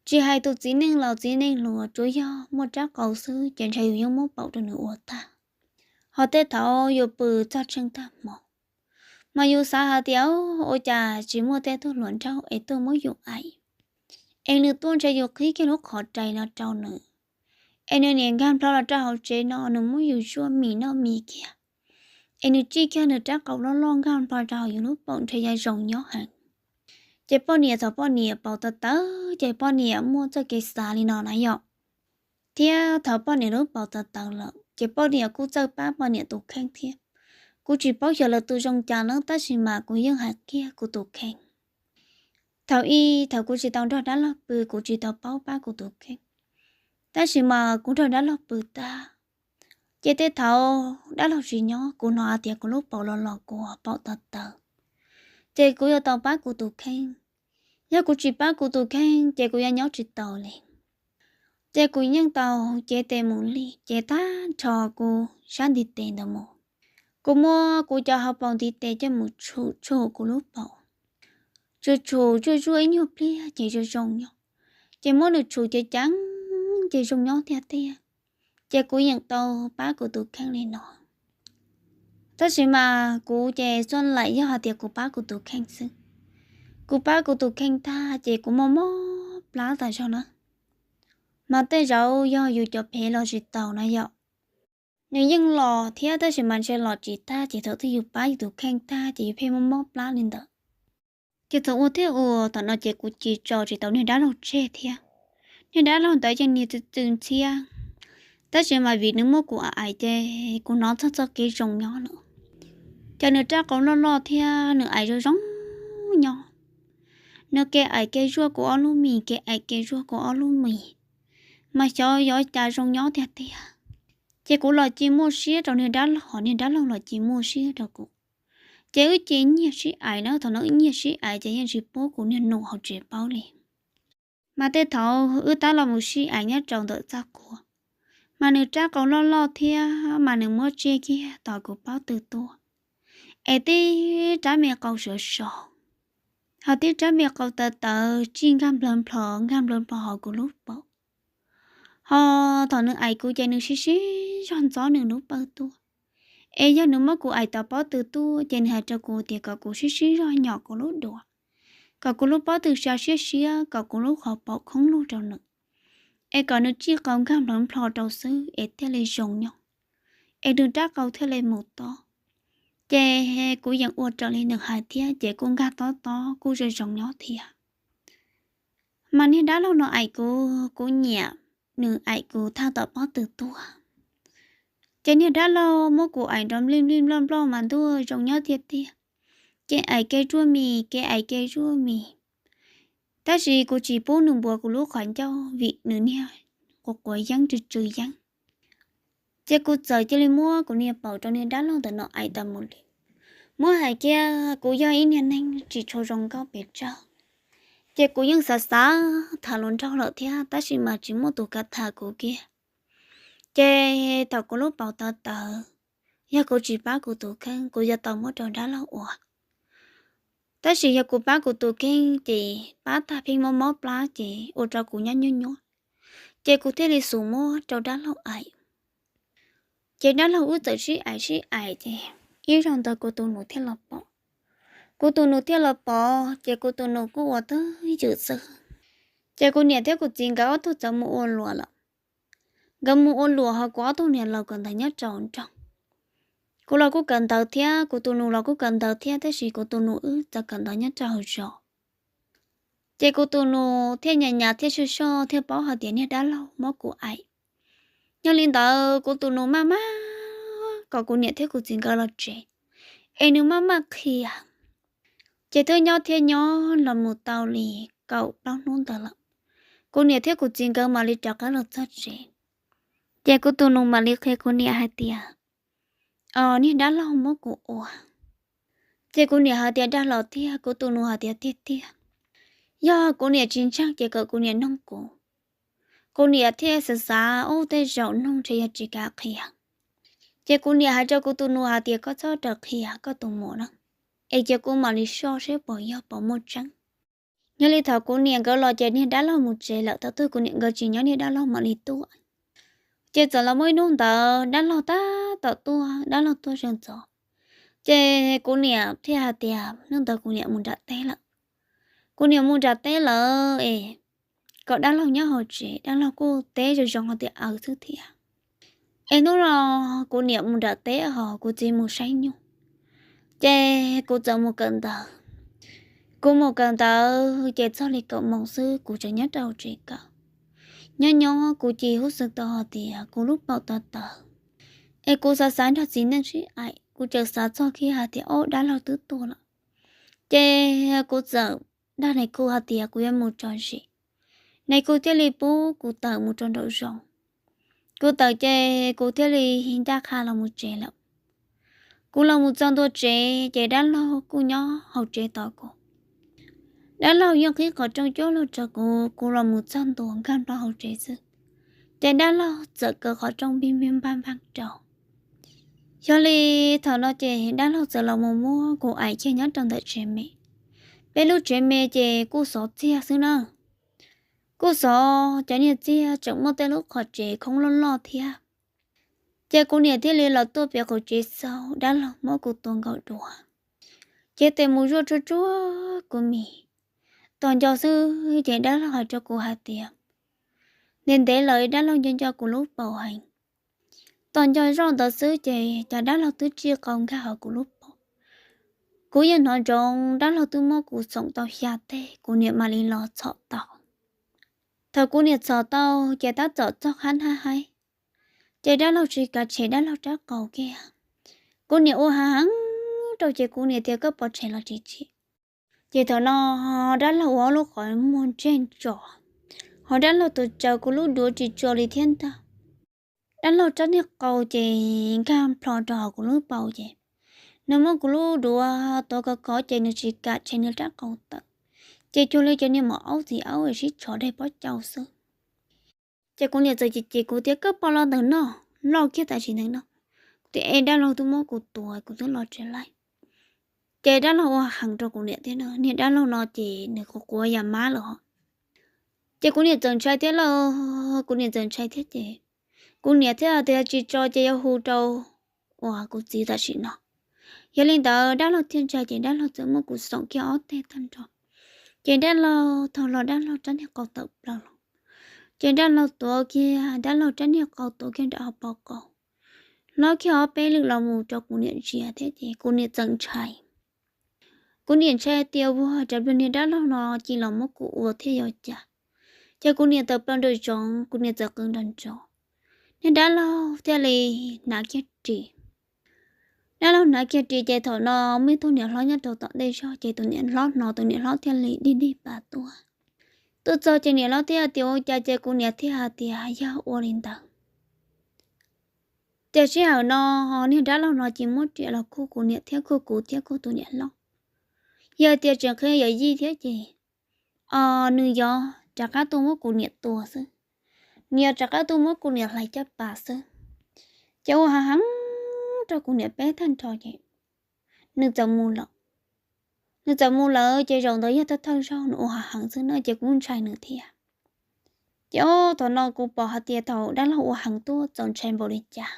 Tsis hais tus txiv neej laus txiv neej hluas, tsuas yog muaj rab qau xwb ces ntshe yus yeej muab paum rau nws ua tag. Ho tej thaum yus pw txog tsheej tag hmo, mas yus xav hais tias ua cas tsis muaj tej tug hluas nraug es tuaj muab yus aim, es nws tuaj ntshe yus qhib kiag lub qhov rai no rau nws, es nws niam nkag nplho los rau hauv tsev no nws muab yus zuaj mis noj mis kiag, es nws tsij kiag nws rab qau loj loj nkag nplho rau hauv yus lub paum ntshe yuav zoo nyob heev. Ces poj niam thaum poj niam paum tawv tawv ces poj niam muaj txoj kev xav li no na yom. Thiab thaum poj niam lub paum tawv tawv lawm ces poj niam kuj txawj pab poj niam tus kheej thiab. Kuv tsis paub xyov lawv tus zoo cas na, tab sis mas kuv yeej hais kiag kuv tus kheej. Thaum ib thaum kuv tsis tau nrog dab laug pw kuv tsis tau paub pab kuv tus kheej, tab sis mas kuv nrog dab laug pw tag, ces tej thaum dab laug tsis nyob kuv hnov hais tias kuv lub paum los los kua paum tawv tawv, ces kuv yuav tau pab kuv tus kheej. Yog kuv tsis pab kuv tus kheej ces kuv yuav nyob tsis tau li. Ces kuv yeej tau cev tes mus li, cev tag nrho kuv sab ntiv tes ntawd mus. Kuv muab kuv cov hauv paus ntiv tes coj mus tshum tshum kuv lub paum, tshum tshum zuaj zuaj ib nyuag pliag ces zoo zoo nyob, ces muab nws tshum ceev ceev ces zoo nyob tiag tiag. Ces kuv yeej tau pab kuv tus kheej li no. Tab sis mas kuv ces xua laim yog hais tias kuv pab kuv tus kheej xwb. Kuv pab kuv tus kheej tag ces kuv mob mob plab tas zog na. Mas tej zaum yog yus cov phem los tsis tau na yom. Nws yeej los thiab tab sis mas ntshe los tsis tag ces thaum twg yus pab yus tus kheej tag ces yus pheej mob mob plab li ntawd. Ces thaum ua thiab ua thaum no ces kuv cia tso tsis tau niag dab laug tseg thiab. Niag dab laug ntawd yeej niag txwj txwj ntxhiab, tab sis mas vim nws muab kuv aim ces kuv hnov txog txoj kev zoo nyob lawm. Ces nws rab qau loj loj thiab nws aim zoo zoo nyob. Nws kev aim kev zuaj kuv ob lub mis, kev aim kev zuaj kuv ob lub mis, mas xyov yuav cas zoo nyob tiag tiag. Ces kuv los cia muaj siab rau niag dab laug, niag dab laug los cia muaj siab rau kuv. Ces wb cia nyiag sib aim na, thaum no wb nyiag sib aim ces yeej tsis pub kuv niag nus hauv tsev paub li. Mas tej thaum wb tab los mus sib aim nyob rau ntawm txaj qhua, mas nws rab qau loj loj thiab mas nws muab tsiaj kiag tos kuv pob tw tuaj, es tib rab me qau sov sov, ho tib rab me qau tawv tawv tsij nkag nplawv nplho nkag nplawv nplho hauv kuv lub paum. Ho thaum nws aim kuv ces nws sib sib zog ntxov nws lub pawg tuaj. Es yog nws muab kuv aim tos pob tw tuaj ces nws hais rau kuv tias kom kuv sib sib zog nyom kuv lub duav, kom kuv lub pob tw sa siab siab, kom kuv lub qhov paum khoob lug rau nws, es kom nws tsij qau nkag nplawv nplho rau xwb es thiaj li zoo nyob, es nws rab qau thiaj li mus tob. Ces kuv yeej ua raws li nws hais thiab ces kuj nkag tob tob kuj zoo zoo nyob thiab. Mas niag dab laug no aim kuv, kuv nyiam nws aim kuv thaj tom pob tw tuaj. Ces niag dab laug muab kuv aim nrov nplij nplij nploj nploj mas ntuj zoo nyob tiag tiag. Kev aim kev zuaj mis, kev aim kev zuaj mis. Tab sis kuv tsis pub nws npuav kuv lub qhov ncauj vim nws niag quav quav yeeb tsw tsw yeeb. Ces kuv txawm cia li muab kuv niag paum rau niag dab laug ntawm no aim tas mus li. Muab hais kiag kuv yog ib niag neeg tsis tshua zoo nkauj pes tsawg, ces kuv yeej xav xav tham hluas nraug lawm thiab tab sis mas tsis muaj tus kam tham kuv kiag. Ces thaum kuv lub paum tawv tawv, yog kuv tsis pab kuv tus kheej kuv yuav tau muab rau dab laug ua. Tab sis yog kuv pab kuv tus kheej ces pab tag pheej mob mob plab ces ua rau kuv nyob nyuaj nyuaj, ces kuv thiaj li xub muab rau dab laug aim. Ces dab laug wb txawm sib aim sib aim ces ib zaug ntawd kuv tus nus thiaj los pom. Kuv tus nus thiaj los pom ces kuv tus nus kuj ua twj ywm xwb. Ces kuv niam thiab kuv txiv nkawd ob tug txawm mus ua luam lawm. Nkawd mus ua luam ho kuv ob tug niam laus kawm ntawv nyob rau nroog. Kuv los kuj kawm ntawv thiab, kuv tus nus los kuj kawm ntawv thiab, tab sis kuv tus nus wb txawm kawm ntawv nyob rau hauv zos. Ces kuv tus nus thiaj nyas nyas thiaj soj soj thiaj paub hais tias niag dab laug muab kuv aim. Yog li ntawd kuv tus nus maj maj kom kuv niam thiab kuv txiv nkawd los tsev, es nws maj maj qhia. Ces twb nyob thiab nyob los mus tau li kaum plaub hnub ntawd lawm, kuv niam thiab kuv txiv nkawd mam li rov qab los txog tsev. Ces kuv tus nus mam li qhia kuv niam hais tias, Os, niag dab laug muab kuv ua. Ces kuv niam hais tias, Dag los tiag? Kuv tus nus hais tias, Tiag tiag, yog kuv niam tsis ntseeg ces kom kuv niam noog kuv. Kuv niam thiaj xav xav, ub, tej zaum noog ntshe yog tsis kam qhia. Ces kuv niam hais rau kuv tus nus hais tias, Koj txhob raws qhia koj tus muam na, es cia kuv mam li soj seb puas yog puas muaj tseeb. Nyob li thaum kuv niam nkawd los ces niag dab laug mus tsev lawm, thaum twg kuv niam nkawd tsis nyob niag dab laug mam li tuaj. Ces txawm los muaj ib hnub ntawd dab laug tab tom tuaj, dab laug tuaj sawv ntxov. Ces kuv niam thiaj hais tias, Hnub ntawd kuv niam mus nram teb lawm. Kuv niam mus nram teb lawm es kom dab laug nyob hauv tsev, dab laug kuj teb zoo zoo hais tias aws xwb thiab. Es hnub no kuv niam mus nram teb hos kuv txiv mus saib nyuj. Ces kuv txawm mus kawm ntawv. Kuv mus kawm ntawv ces txog li kaum moos xwb kuv tseem nyob rau hauv tsev kawm. Nyob nyob kuv cia li hub xwm tau hais tias kuv lub paum tawv tawv. Es kuv xav xav nrog txiv neej sib aim, kuv txawm xav txog kiag hais tias, Ob, dab laug twb tuaj lawm. Ces kuv txawm dag nais khu hais tias kuv yuav mus tso zis. Nais khu thiaj li pub kuv tawm mus rau nraum zoov. Kuv tawm ces kuv thiaj li ncaj qha los mus tsev lawm. Kuv los mus txog ntua tsev ces dab laug kuj nyob hauv tsev tos kuv. Dab laug yeej qhib qhov rooj cuab lug rau kuv, kuv los mus txog ntua nkag nplo hauv tsev xwb, ces dab laug txawm kaw qhov rooj npij npaj npaj rau. Yog li thaum no ces dab laug txawm los mus muab kuv aim kiag nyob rau ntawm tsev me. Peb lub tsev me ces kuj xov txiag xwb na. Kuj xov cov niag txiag tseem muaj tej lub qhov tsev khoob loj loj thiab. Ces kuv niam thiaj li los tuaj pem qaum tsev xauj, dab laug muab kuv tua nkaus dua. Ces tes mus zuaj tsuag tsuag kuv mis. Tos nco xwb ces dab laug hais rau kuv hais tias, ntev ntev lawm dab laug nco nco kuv lub paum heev. Tos nco zoj ntawd xwb ces cas dab laug twb tsij qau nkag hauv kuv lub paum. Kuv yeej hnov ntsoov dab laug twb muab kuv xoom tau xya teg, kuv niam mam li los txhom tau. Thaum kuv niam txhom tau ces tab tom txog qhab hnab haib, ces dab laug tsis kav tshem dab laug rab qau kiag. Kuv niam ua hav heev rau ces kuv niam tias, koj pov tseg los tsis tsim. Ces thaum no dab laug ua ob lub qhov muag ntseg ntsos, ho dab laug tus tsaws kuv lub duav tsis tso li thiab ntag. Dab laug rab niag qau ces nkag plho rau hauv kuv lub paum ces nws muab kuv lub duav tuav kov kov ces nws tsis kam tshem nws rab qau tawm, ces cuag li cov niag maum aub txiv aub sib tshov daig pob cau xwb. Ces kuv niam txawm cem cem kuv tias, koj pom los ntawm no, loj kiag tam sim ntawm no, kuv tias, es dab laug twb muab kuv tua kuv twb los tsis laij. Ces dab laug ua heev rau kuv niam thiab no, niag dab laug no ces nws quav quav yam mab lawm hos. Ces kuv niam txawm ntshai thiab lauj, kuv niam txawm ntshai thiab ces kuv niam thiaj tias tsis tso ces yuav hu rau uas kuv txiv tam sim no. Yog li ntawd dab laug thiaj ntshai ces dab laug txawm muab kuv xoom kiag ob teg tag nrho. Ces dab laug thaum los dab laug rab niag qau tawm plaws los, ces dab laug tuav kiag, dab laug rab niag qau tuav kiag nram hauv paus qau, hlob kiag ob peb lwm los mus rau kuv niam ntsia thiab ces kuv niam txawm ntshai. Kuv niam ntshai tias ua cas niag dab laug no cia los muab kuv ua thiab yuav cas. Ces kuv niam tawm plaws nraum zoov, kuv niam txawm qw nrov nrov, niag dab laug thiaj li hnav kiag ris. Dab laug hnav kiag ris ces thaum no muaj ib tug niam hlob nyob rau tom ntej zog ces tus niam hlob hnov, tus niam hlob thiaj li dig dig pas tuaj. Tuaj txog ces niam hlob thiaj tias ua cas, ces kuv niam thiaj hais tias yog ua li ntawd. Tiam sis sij hawm no niag dab laug no cia muab riam los khuj kuv niam thiab khuj kuv thiab khuj tus niam hlob. Yog tias tseem qhia yawm yij thiab ces, o, nws yuav rov qab tuaj muab kuv niam tua xwb, nws yuav rov qab tuaj muab kuv niam hlais caj pas xwb. Ces ua hav heev rau kuv niam peb tag nrho ces nws txawm mus lawm. Nws txawm mus lawm ces zaum ntawd yog thawj thawj zaug nws ua hav heev xwb na ces kuv ntshai nws thiab. Ces o, thaum no kuv pom hais tias thaum dab laug ua heev tuaj txaus ntshai npaum li cas.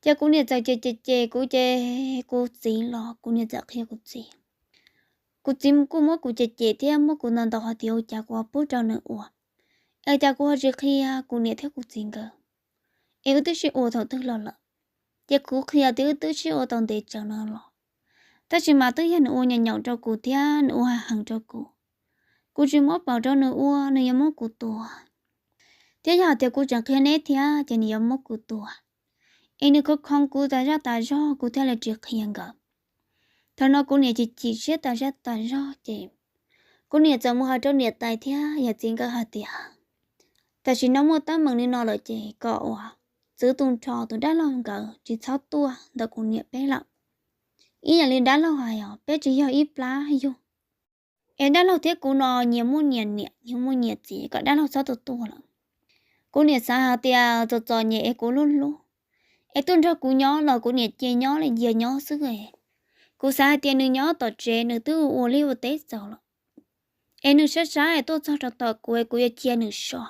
Ces kuv niam txawm cem cem cem kuv ces kuv txiv los kuv niam txawm qhia kuv txiv. Kuv txiv kuj muab kuv cem cem thiab muab kuv ntaus ntaus hais tias ua cas kuv ho pub rau nws ua, es cas kuv ho tsis qhia kuv niam thiab kuv txiv nkawd, es wb twb sib ua thaum twg los lawm. Ces kuv qhia tias wb twb sib ua tau ntev tsawv no los, tab sis mas twb yog nws ua nyaum nyaum rau kuv thiab nws ua hav heev rau kuv. Kuv tsis muab paus rau nws ua, nws yuav muab kuv tua. Thiab yog hais tias kuv tseem qhia neb thiab ces nws yuav muab kuv tua. Es nws khoo khoo kuv tas zaj tas zog kuv thiaj li tsis qhia nkawd. Thaum no kuv niam chim chim siab tas zaj tas zog ces kuv niam txawm mus hais rau niam tais thiab yawm txiv nkawd hais tias, tam sim no muaj teeb meem li no lawm ces kom uas txwv tu nrho tus dab laug nkawd tsis txhob tuaj ntawm kuv niam peb lawm. Ib yam li dab laug hais os, peb tsis yog ib plab yug, es dab laug thiab kuv no nyias muaj nyias niam nyias muaj nyias txiv, kom dab laug txhob tu tuaj lawm. Kuv niam xav hais tias txom txom nyem es kuv hlub hlub, es tuaj nrog kuv nyob los kuv niam cia nyob li cia nyob xwb. Kuv xav hais tias nws nyob tom tsev nws twb ua liaj ua teb txaus lawm, es nws sab sab es tuaj txog rau tom kuv es kuv yuav cia nws so,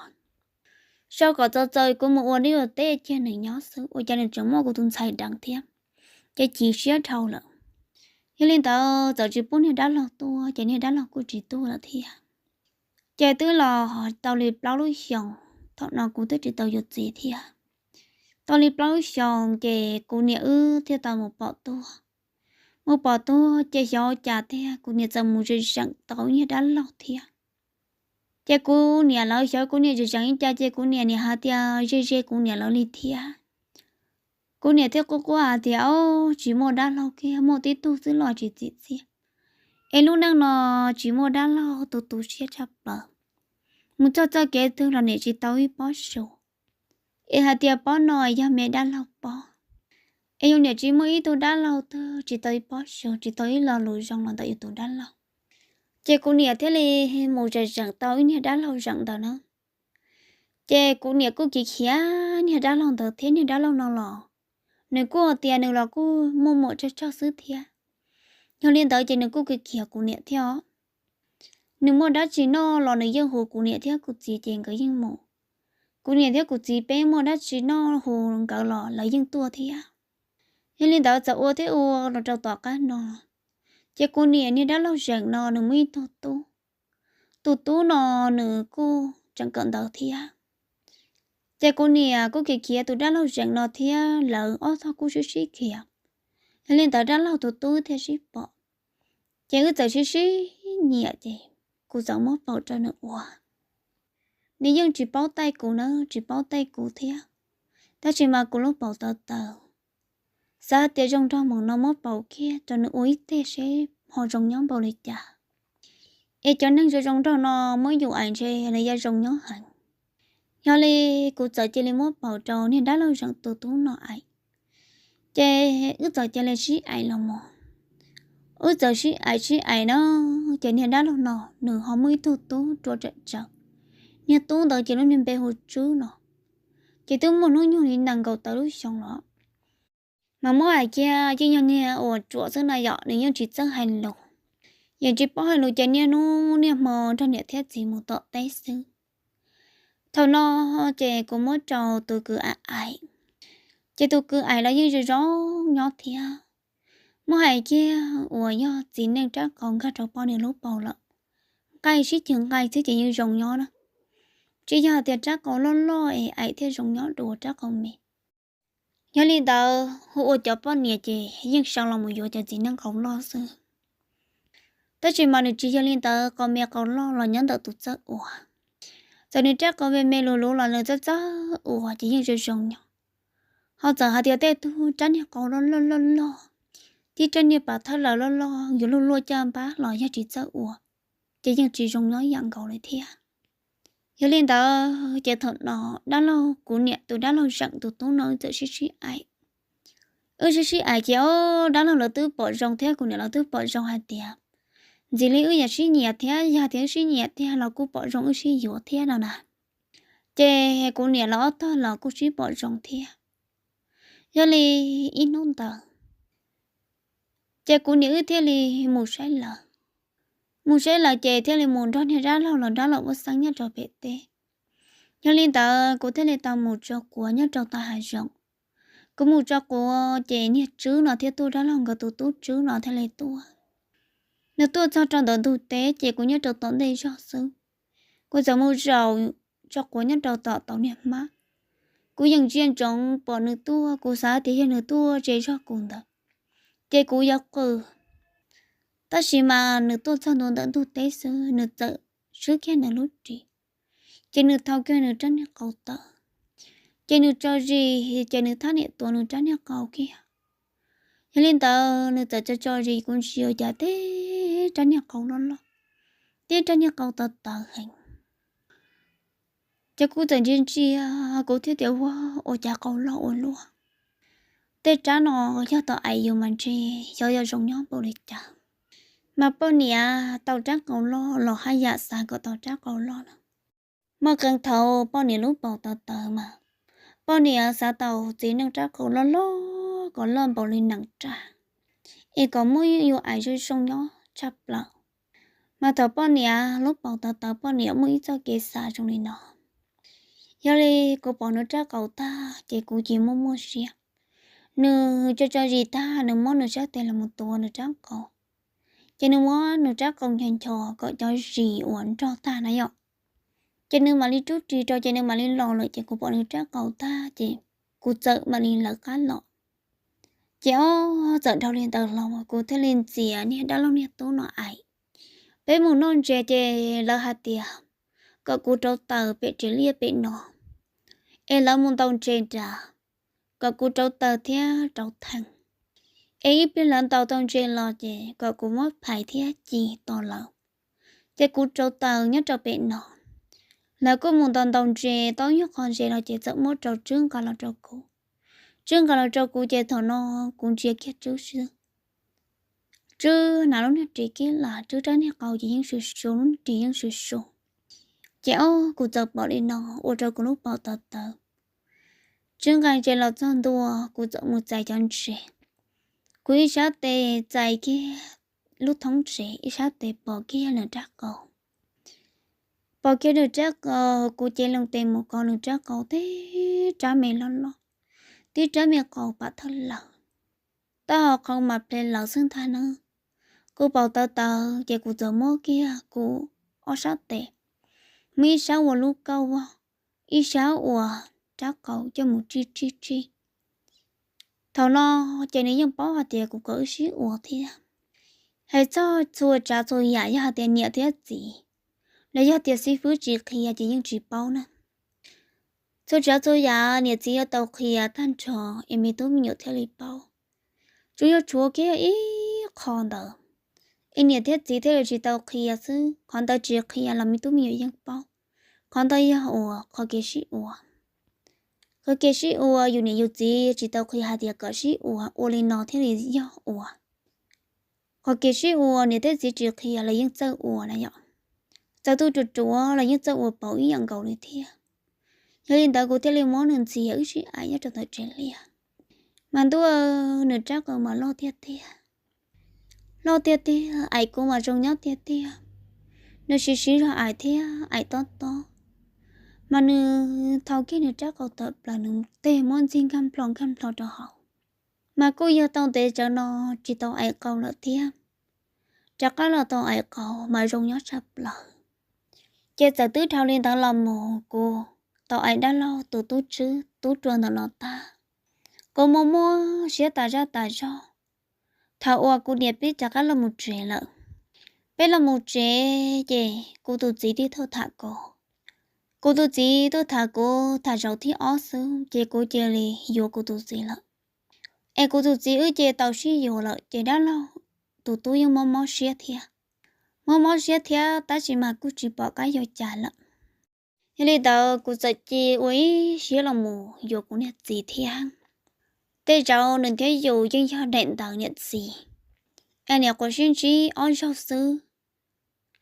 so kom txaus txaus kuv mus ua liaj ua teb cia nws nyob xwb, ua cas nws tseem muaj kuv tus ntxhais deev thiab, ces chim siab dhau lawm. Yog li ntawd txawm tsis pub niag dab laug tuaj ces niag dab laug kuj tsis tuaj lawm thiab. Ces twb los tau li plaub lub xyoos, thaum no kuv twb tsis tau yuav txiv thiab. Tau li plaub lub xyoos ces kuv niam wb thiaj tau mus pom tuaj. Mus pom tuaj ces xyov cas tiag kuv niam txawm mus zeem zeem tau niag dab laug thiab. Ces kuv niam lawv xyov kuv niam zeem zeem li cas ces kuv niam niam hais tias ze ze kuv niam lawv li thiab. Kuv niam thiaj quaj quaj hais tias, o, tsis muaj dab laug kiag, muaj tib tug xwb los tsis txim txiaj. Es lub neej no tsis muaj dab laug, tu tu siab tshaj plaws. Mus txog txoj kev twg los niam tsis tau ib pob su. Es hais tias pob no yog me dab laug pob. Es yus niam tsis muaj ib tug dab laug twg, tsis tau ib pob su, tsis tau ib lo lus zoo los ntawm yus tus dab laug. Ces kuv niam thiaj li mus zeem zeem tau ib niag dab laug zeem ntawd na. Ces kuv niam kuj khiav khiav niag dab laug ntawd thiab niag dab laug no los nws kuj hais tias nws los kuj muaj muam tsawg tsawg xwb thiab. Yog li ntawd ces nws kuj khiav khiav kuv niam thiab os. Nws muaj dab tsi noj los nws yeej hu kuv niam thiab kuv txiv ces nkawd yeej mus. Kuv niam thiab kuv txiv peb muaj dab tsi noj hu nkawd los lawv yeej tuaj thiab. Yog li ntawd txawm ua thiab ua los rau tom qab no, ces kuv niam niag dab laug zeem no nws muaj ib tug tub. Tus tub no nws kuj tseem kawm ntawv thiab. Ces kuv niam kuj khiav khiav tus dab laug zeem no thiab, lawv ob tog kuj sib sib khiav. Yog li ntawd dab laug tus tub thiaj sib pom. Ces wb txawm sib sib nyiam ces kuv txawm muab paum rau nws ua. Nws yeej tsis paub taij kuv na, tsis paub taij kuv thiab, tab sis mas kuv lub paum tawv tawv. Xav tias zoo nraug mus no muab paum kiag rau nws ua ib teg seb ho zoo nyob npaum li cas. Es cov neeg zoo zoo nraug no muab yus aim ntshe nws yuav zoo nyob heev. Yog li kuv txawm cia li muab paum rau niag dab laug zeem tus tub no aim. Ces wb txawm cia li sib aim los mus. Wb txawm sib aim sib aim na, ces niag dab laug no nws ho muaj ib tug tub ruam tsawm tsawv. Niag tub ntawd ces lub niag npe hu Tswb no, ces twb muaj hnub nyoog li nees nkaum tawm lub xyoo los. Mas muab hais kiag yeej yog niag uas ruam xwb na yom, nws yeej tsis txawj hais lus. Yeej tsis paub hais lus ces niaj hnub niaj hmo nrog niam thiab txiv mus tom teb xwb. Thaum no ces kuv muab rau tus kwv aim aim, ces tus kwv aim los yeej zoo zoo nyob thiab. Muab hais kiag uas yog txiv neej rab qau nkag rau poj niam lub paum lawm, nqaij sib ceg nqaij xwb ces yeej zoo nyob na. Tsis yog tias rab qau loj loj es aim thiaj zoo nyob dua rab qau me. Yog li ntawd hu ua cov poj niam ces yeej sau los mus yuav cov txiv neej qau loj xwb. Tab sis mas nws tsis yog li ntawd, qau me qau loj los nyob ntawm tus txawj ua. Txawm nws rab qau me me luv luv los nws txawj txawj ua ces yeej zoo zoo nyob. Ho txawm hais tias tej tug rab niag qau loj loj loj loj, tib rab niag pas thawj lawm loj loj yuav luaj luaj caj npab los yog tsis txawj ua, ces yeej tsis zoo nyob yam nkaus li thiab. Yog li ntawd ces thaum no dab laug, kuv niam tus dab laug zeem tus tub no wb txawm sib sib aim. Wb sib sib aim ces o, dab laug lawv twb pom zoo thiab kuv niam lawv twb pom zoo hais tias ntxim li wb yuav sib nyiam thiab, yog tias wb sib nyiam tiag los kuj pom zoo wb sib yuav thiab no na. Ces kuv niam lawv ob tog los kuj sib pom zoo thiab. Yog li ib hnub ntawd ces kuv niam wb thiaj li mus saib lawv. Mus saib lawv ces thiaj li mus nrog niag dab laug los dab laug ua xeeb nyob rau pem teb. Yog li ntawd kuv thiaj li tau mus tso quav nyob rau tom hav zoov. Kuv mus tso quav ces niag Tswb no thiaj tuaj, dab laug nkawd tus tub Tswb no thiaj li tuaj. Nws tuaj txog rau ntawm ntug teb ces kuv nyob rau tom ntej zog xwb. Kuv txawm mus zaum tso quav nyob rau tom tau niag hmab. Kuv yeej ntsia ntsoov pom nws tuaj, kuv xav tias yog nws tuaj ze zog kuv ntawd ces kuv yuav qw. Tab sis mas nws tuaj txog ntua ntawm ntug teb xwb nws txawm swb kiag nws lub ris, ces nws thau kiag nws rab niag qau tawm, ces nws tso zis ces nws thab niam tuav nws rab niag qau kiag. Yog li ntawd nws txawm tso tso zis kuv ntsia ua cas tej rab niag qau loj loj, tej rab niag qau tawv tawv heev. Ces kuv txawm ntsia ntsia, kuv thiaj tias ua, ua cas qau loj ua luaj. Tej rab no yog tau ais yus mas ntshe xyov yog zoo nyob npaum li cas. Mas poj niam tau rab qau loj los haj yam xav kom tau rab qau loj na. Muaj qee thaum poj niam lub paus tawv tawv mas poj niam xav tau txiv neej rab qau loj loj kom loj npaum li nees raj, es kom muaj yus ais zoo zoo nyob tshaj plaws. Mas thaum poj niam lub paus tawv tawv poj niam muaj ib txoj kev xav zoo li no. Yog li kuv pom nws rab qau tag ces kuv cia muaj muaj siab. Nws tso tso zis tag nws muab nws sab tes los mus tuav nws rab qau, ces nws muab nws rab qau ncho ncho kom cov zis uas nrog tag na yom, ces nws mam li rub ris rau ces nws mam li los lawm ces kuv pom nws rab qau tag ces kuv txawm mam li lawv qab los. Ces ob txawm dhau li ntawd los kuv thiaj li ntxias niag dab laug niag tub no ais, peb mus noj ntses ces lawv hais tias kom kuv rauv taws pem tsev liaj pem no, es lawv mus ntaus ntses nrad, kom kuv rauv taws thiab rauv theem, es ib pliag lawv ntaus tau ntses los ces kom kuv muab phais thiab ci tos lawv. Ces kuv rauv taws nyob rau pem no, lawv kuj mus ntaus ntaus ntses tau nyuag qho ntses los ces txawm muab rau Tswb nqa los rau kuv. Tswb nqa los rau kuv ces thaum no kuv ntsia kiag Tswb xwb. Tswb hnav lub niag ris kib las, Tswb rab niag qau ces yeej su su, lub niag ris yeej su su. Ces ob kuv txawm pom li no ua rau kuv lub paus tawv tawv. Tswb nqa ntses los txog ntua, kuv txawm mus txais cov ntses. Kuv ib sab tes txais kiag lub thoob ntses, ib sab tes pom kiag nws rab qau. Pom kiag nws rab qau, kuv cev loo tes mus kov nws rab qau, tib rab me loj loj, tib rab me qau pam thawj lawm. Taub hau qau mas ple lawm xwb ntag na. Kuv paus tawv tawv ces kuv txawm muab kiag kuv ob sab tes, muab ib sab ua lub kauj vog, ib sab ua rab qau coj mus tsij tsij tsij. Thaum no ces nws yeej paub hais tias kuv kom wb sib ua thiab. Hais txog txhua tsav txhua yam yog hais tias niam thiab txiv, los yog tias xib fwb tsis qhia ces yeej tsis paub na. Txhua tsav txhua yam niam txiv yuav tau qhia tag nrho es me tub me nyuam thiaj li paub. Tsuas yog tshuav kiag ib qho ntawd es niam thiab txiv thiaj li tsis tau qhia xwb, qhov ntawd tsis qhia los me tub me nyuam yeej paub. Qhov ntawd yog uas qhov kev sib ua. Qhov kev sib ua yus niam yus txiv tsis tau qhia hais tias kom sib ua, ua li no thiaj li yog ua. Qhov kev sib ua niam thiab txiv tsis qhia los yeej txawj ua na yom. Txawm tuaj ruam ruam los yeej txawj ua paus ib yam nkaus li thiab. Yog li ntawd kuv thiaj li muab nws ntxias wb sib ais nyob rau ntawm tsev liaj. Mas ntuj, nws rab qau mas loj tiag tiag, loj tiag tiag, ais kuv mas zoo nyob tiag tiag. Nws siv siv zog ais thiab ais tob tob, mas nws thau kiag nws rab qau tawm plaws, nws tej muab ntxig nkag nplo nkag nplo rau hauv. Mas kuj yog tau ntev tsawv no tsis tau ais qau lawm thiab, rov qab los tau ais qau mas zoo nyob tshaj plaws. Ces txawm twb dhau li ntawd los mus kuv tau ais dab laug tus tub Tswb tub rua ntawm no tag, kuv muaj muaj siab tas zaj tas zog. Thaum uas kuv niam peb rov qab los mus tsev lawm, peb los mus tsev ces kuv tus txiv tib tuaj tham kuv. Kuv tus txiv tuaj tham kuv tham zaum thib ob xwb ces kuv cia li yuav kuv tus txiv lawm. Es kuv tus txiv wb ces tau sib yuav lawm ces dab laug tus tub yeej mob mob siab thiab. Mob mob siab thiab tab sis mas kuj tsis pom qab yuav cas lawm. Yog li ntawd kuv txawm cia ua ib siab los mus yuav kuv niag txiv thiab. Tej zaum nws thiab yus yeej yog daim ntawv niam txiv, es niam quav sib ntsib ob zaug xwb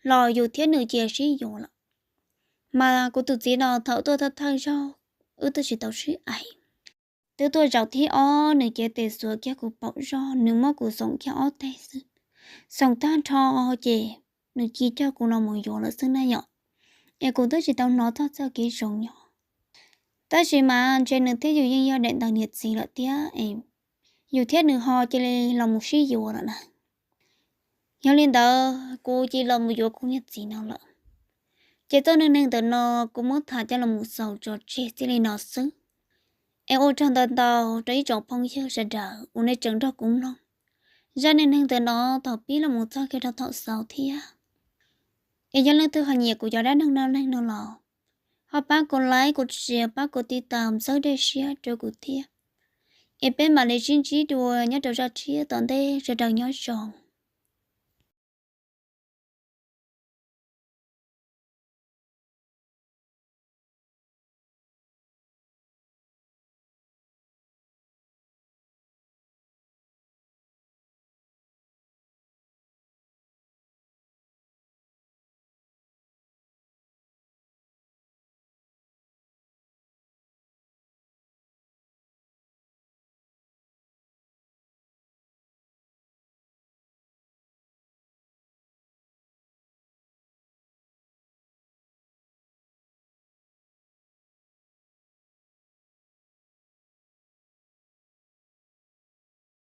los yus thiab nws cia sib yuav lawm. Mas kuv tus txiv no thaum tuaj thawj thawj zaug wb twb tsis tau sib ais. Twb tuaj zaum thib ob nws cev tes xuas kiag kuv paum zog, nws muab kuv xoom kiag ob teg xwb. Xoom tag nrho ces nws cia coj kuv los mus yuav lawm xwb na yom. Es kuv twb tsis tau hnov txog txoj kev zoo nyob. Tab sis mas ntshe nws thiab yus yeej yog daim ntawv niam txiv lawm thiab es yus thiab nws ho cia li los mus sib yuav lawm na. Yog li ntawd kuv cia li los mus yuav kuv niag txiv no lawm. Ces txoj neej neeg ntawm no kuv muab tham coj los mus xaus tso tseg txij li no xwb. Es ua tsaug ntau ntau rau ib tsoom phooj ywg sawv daws uas nej tseem nrog kuv mloog zaj neej neeg ntawm no thaum pib los mus txog kiag rau thaum xaus thiab. Es yog leej twg ho nyiam kuv cov dab neeg no neeg no los ho pab kuv like, kuv share, pab kuv tiv tas txhawb dej siab rau kuv thiab. Es peb mam li sib ntsib dua nyob rau zaj tshiab tom ntej, sawv daws nyob zoo.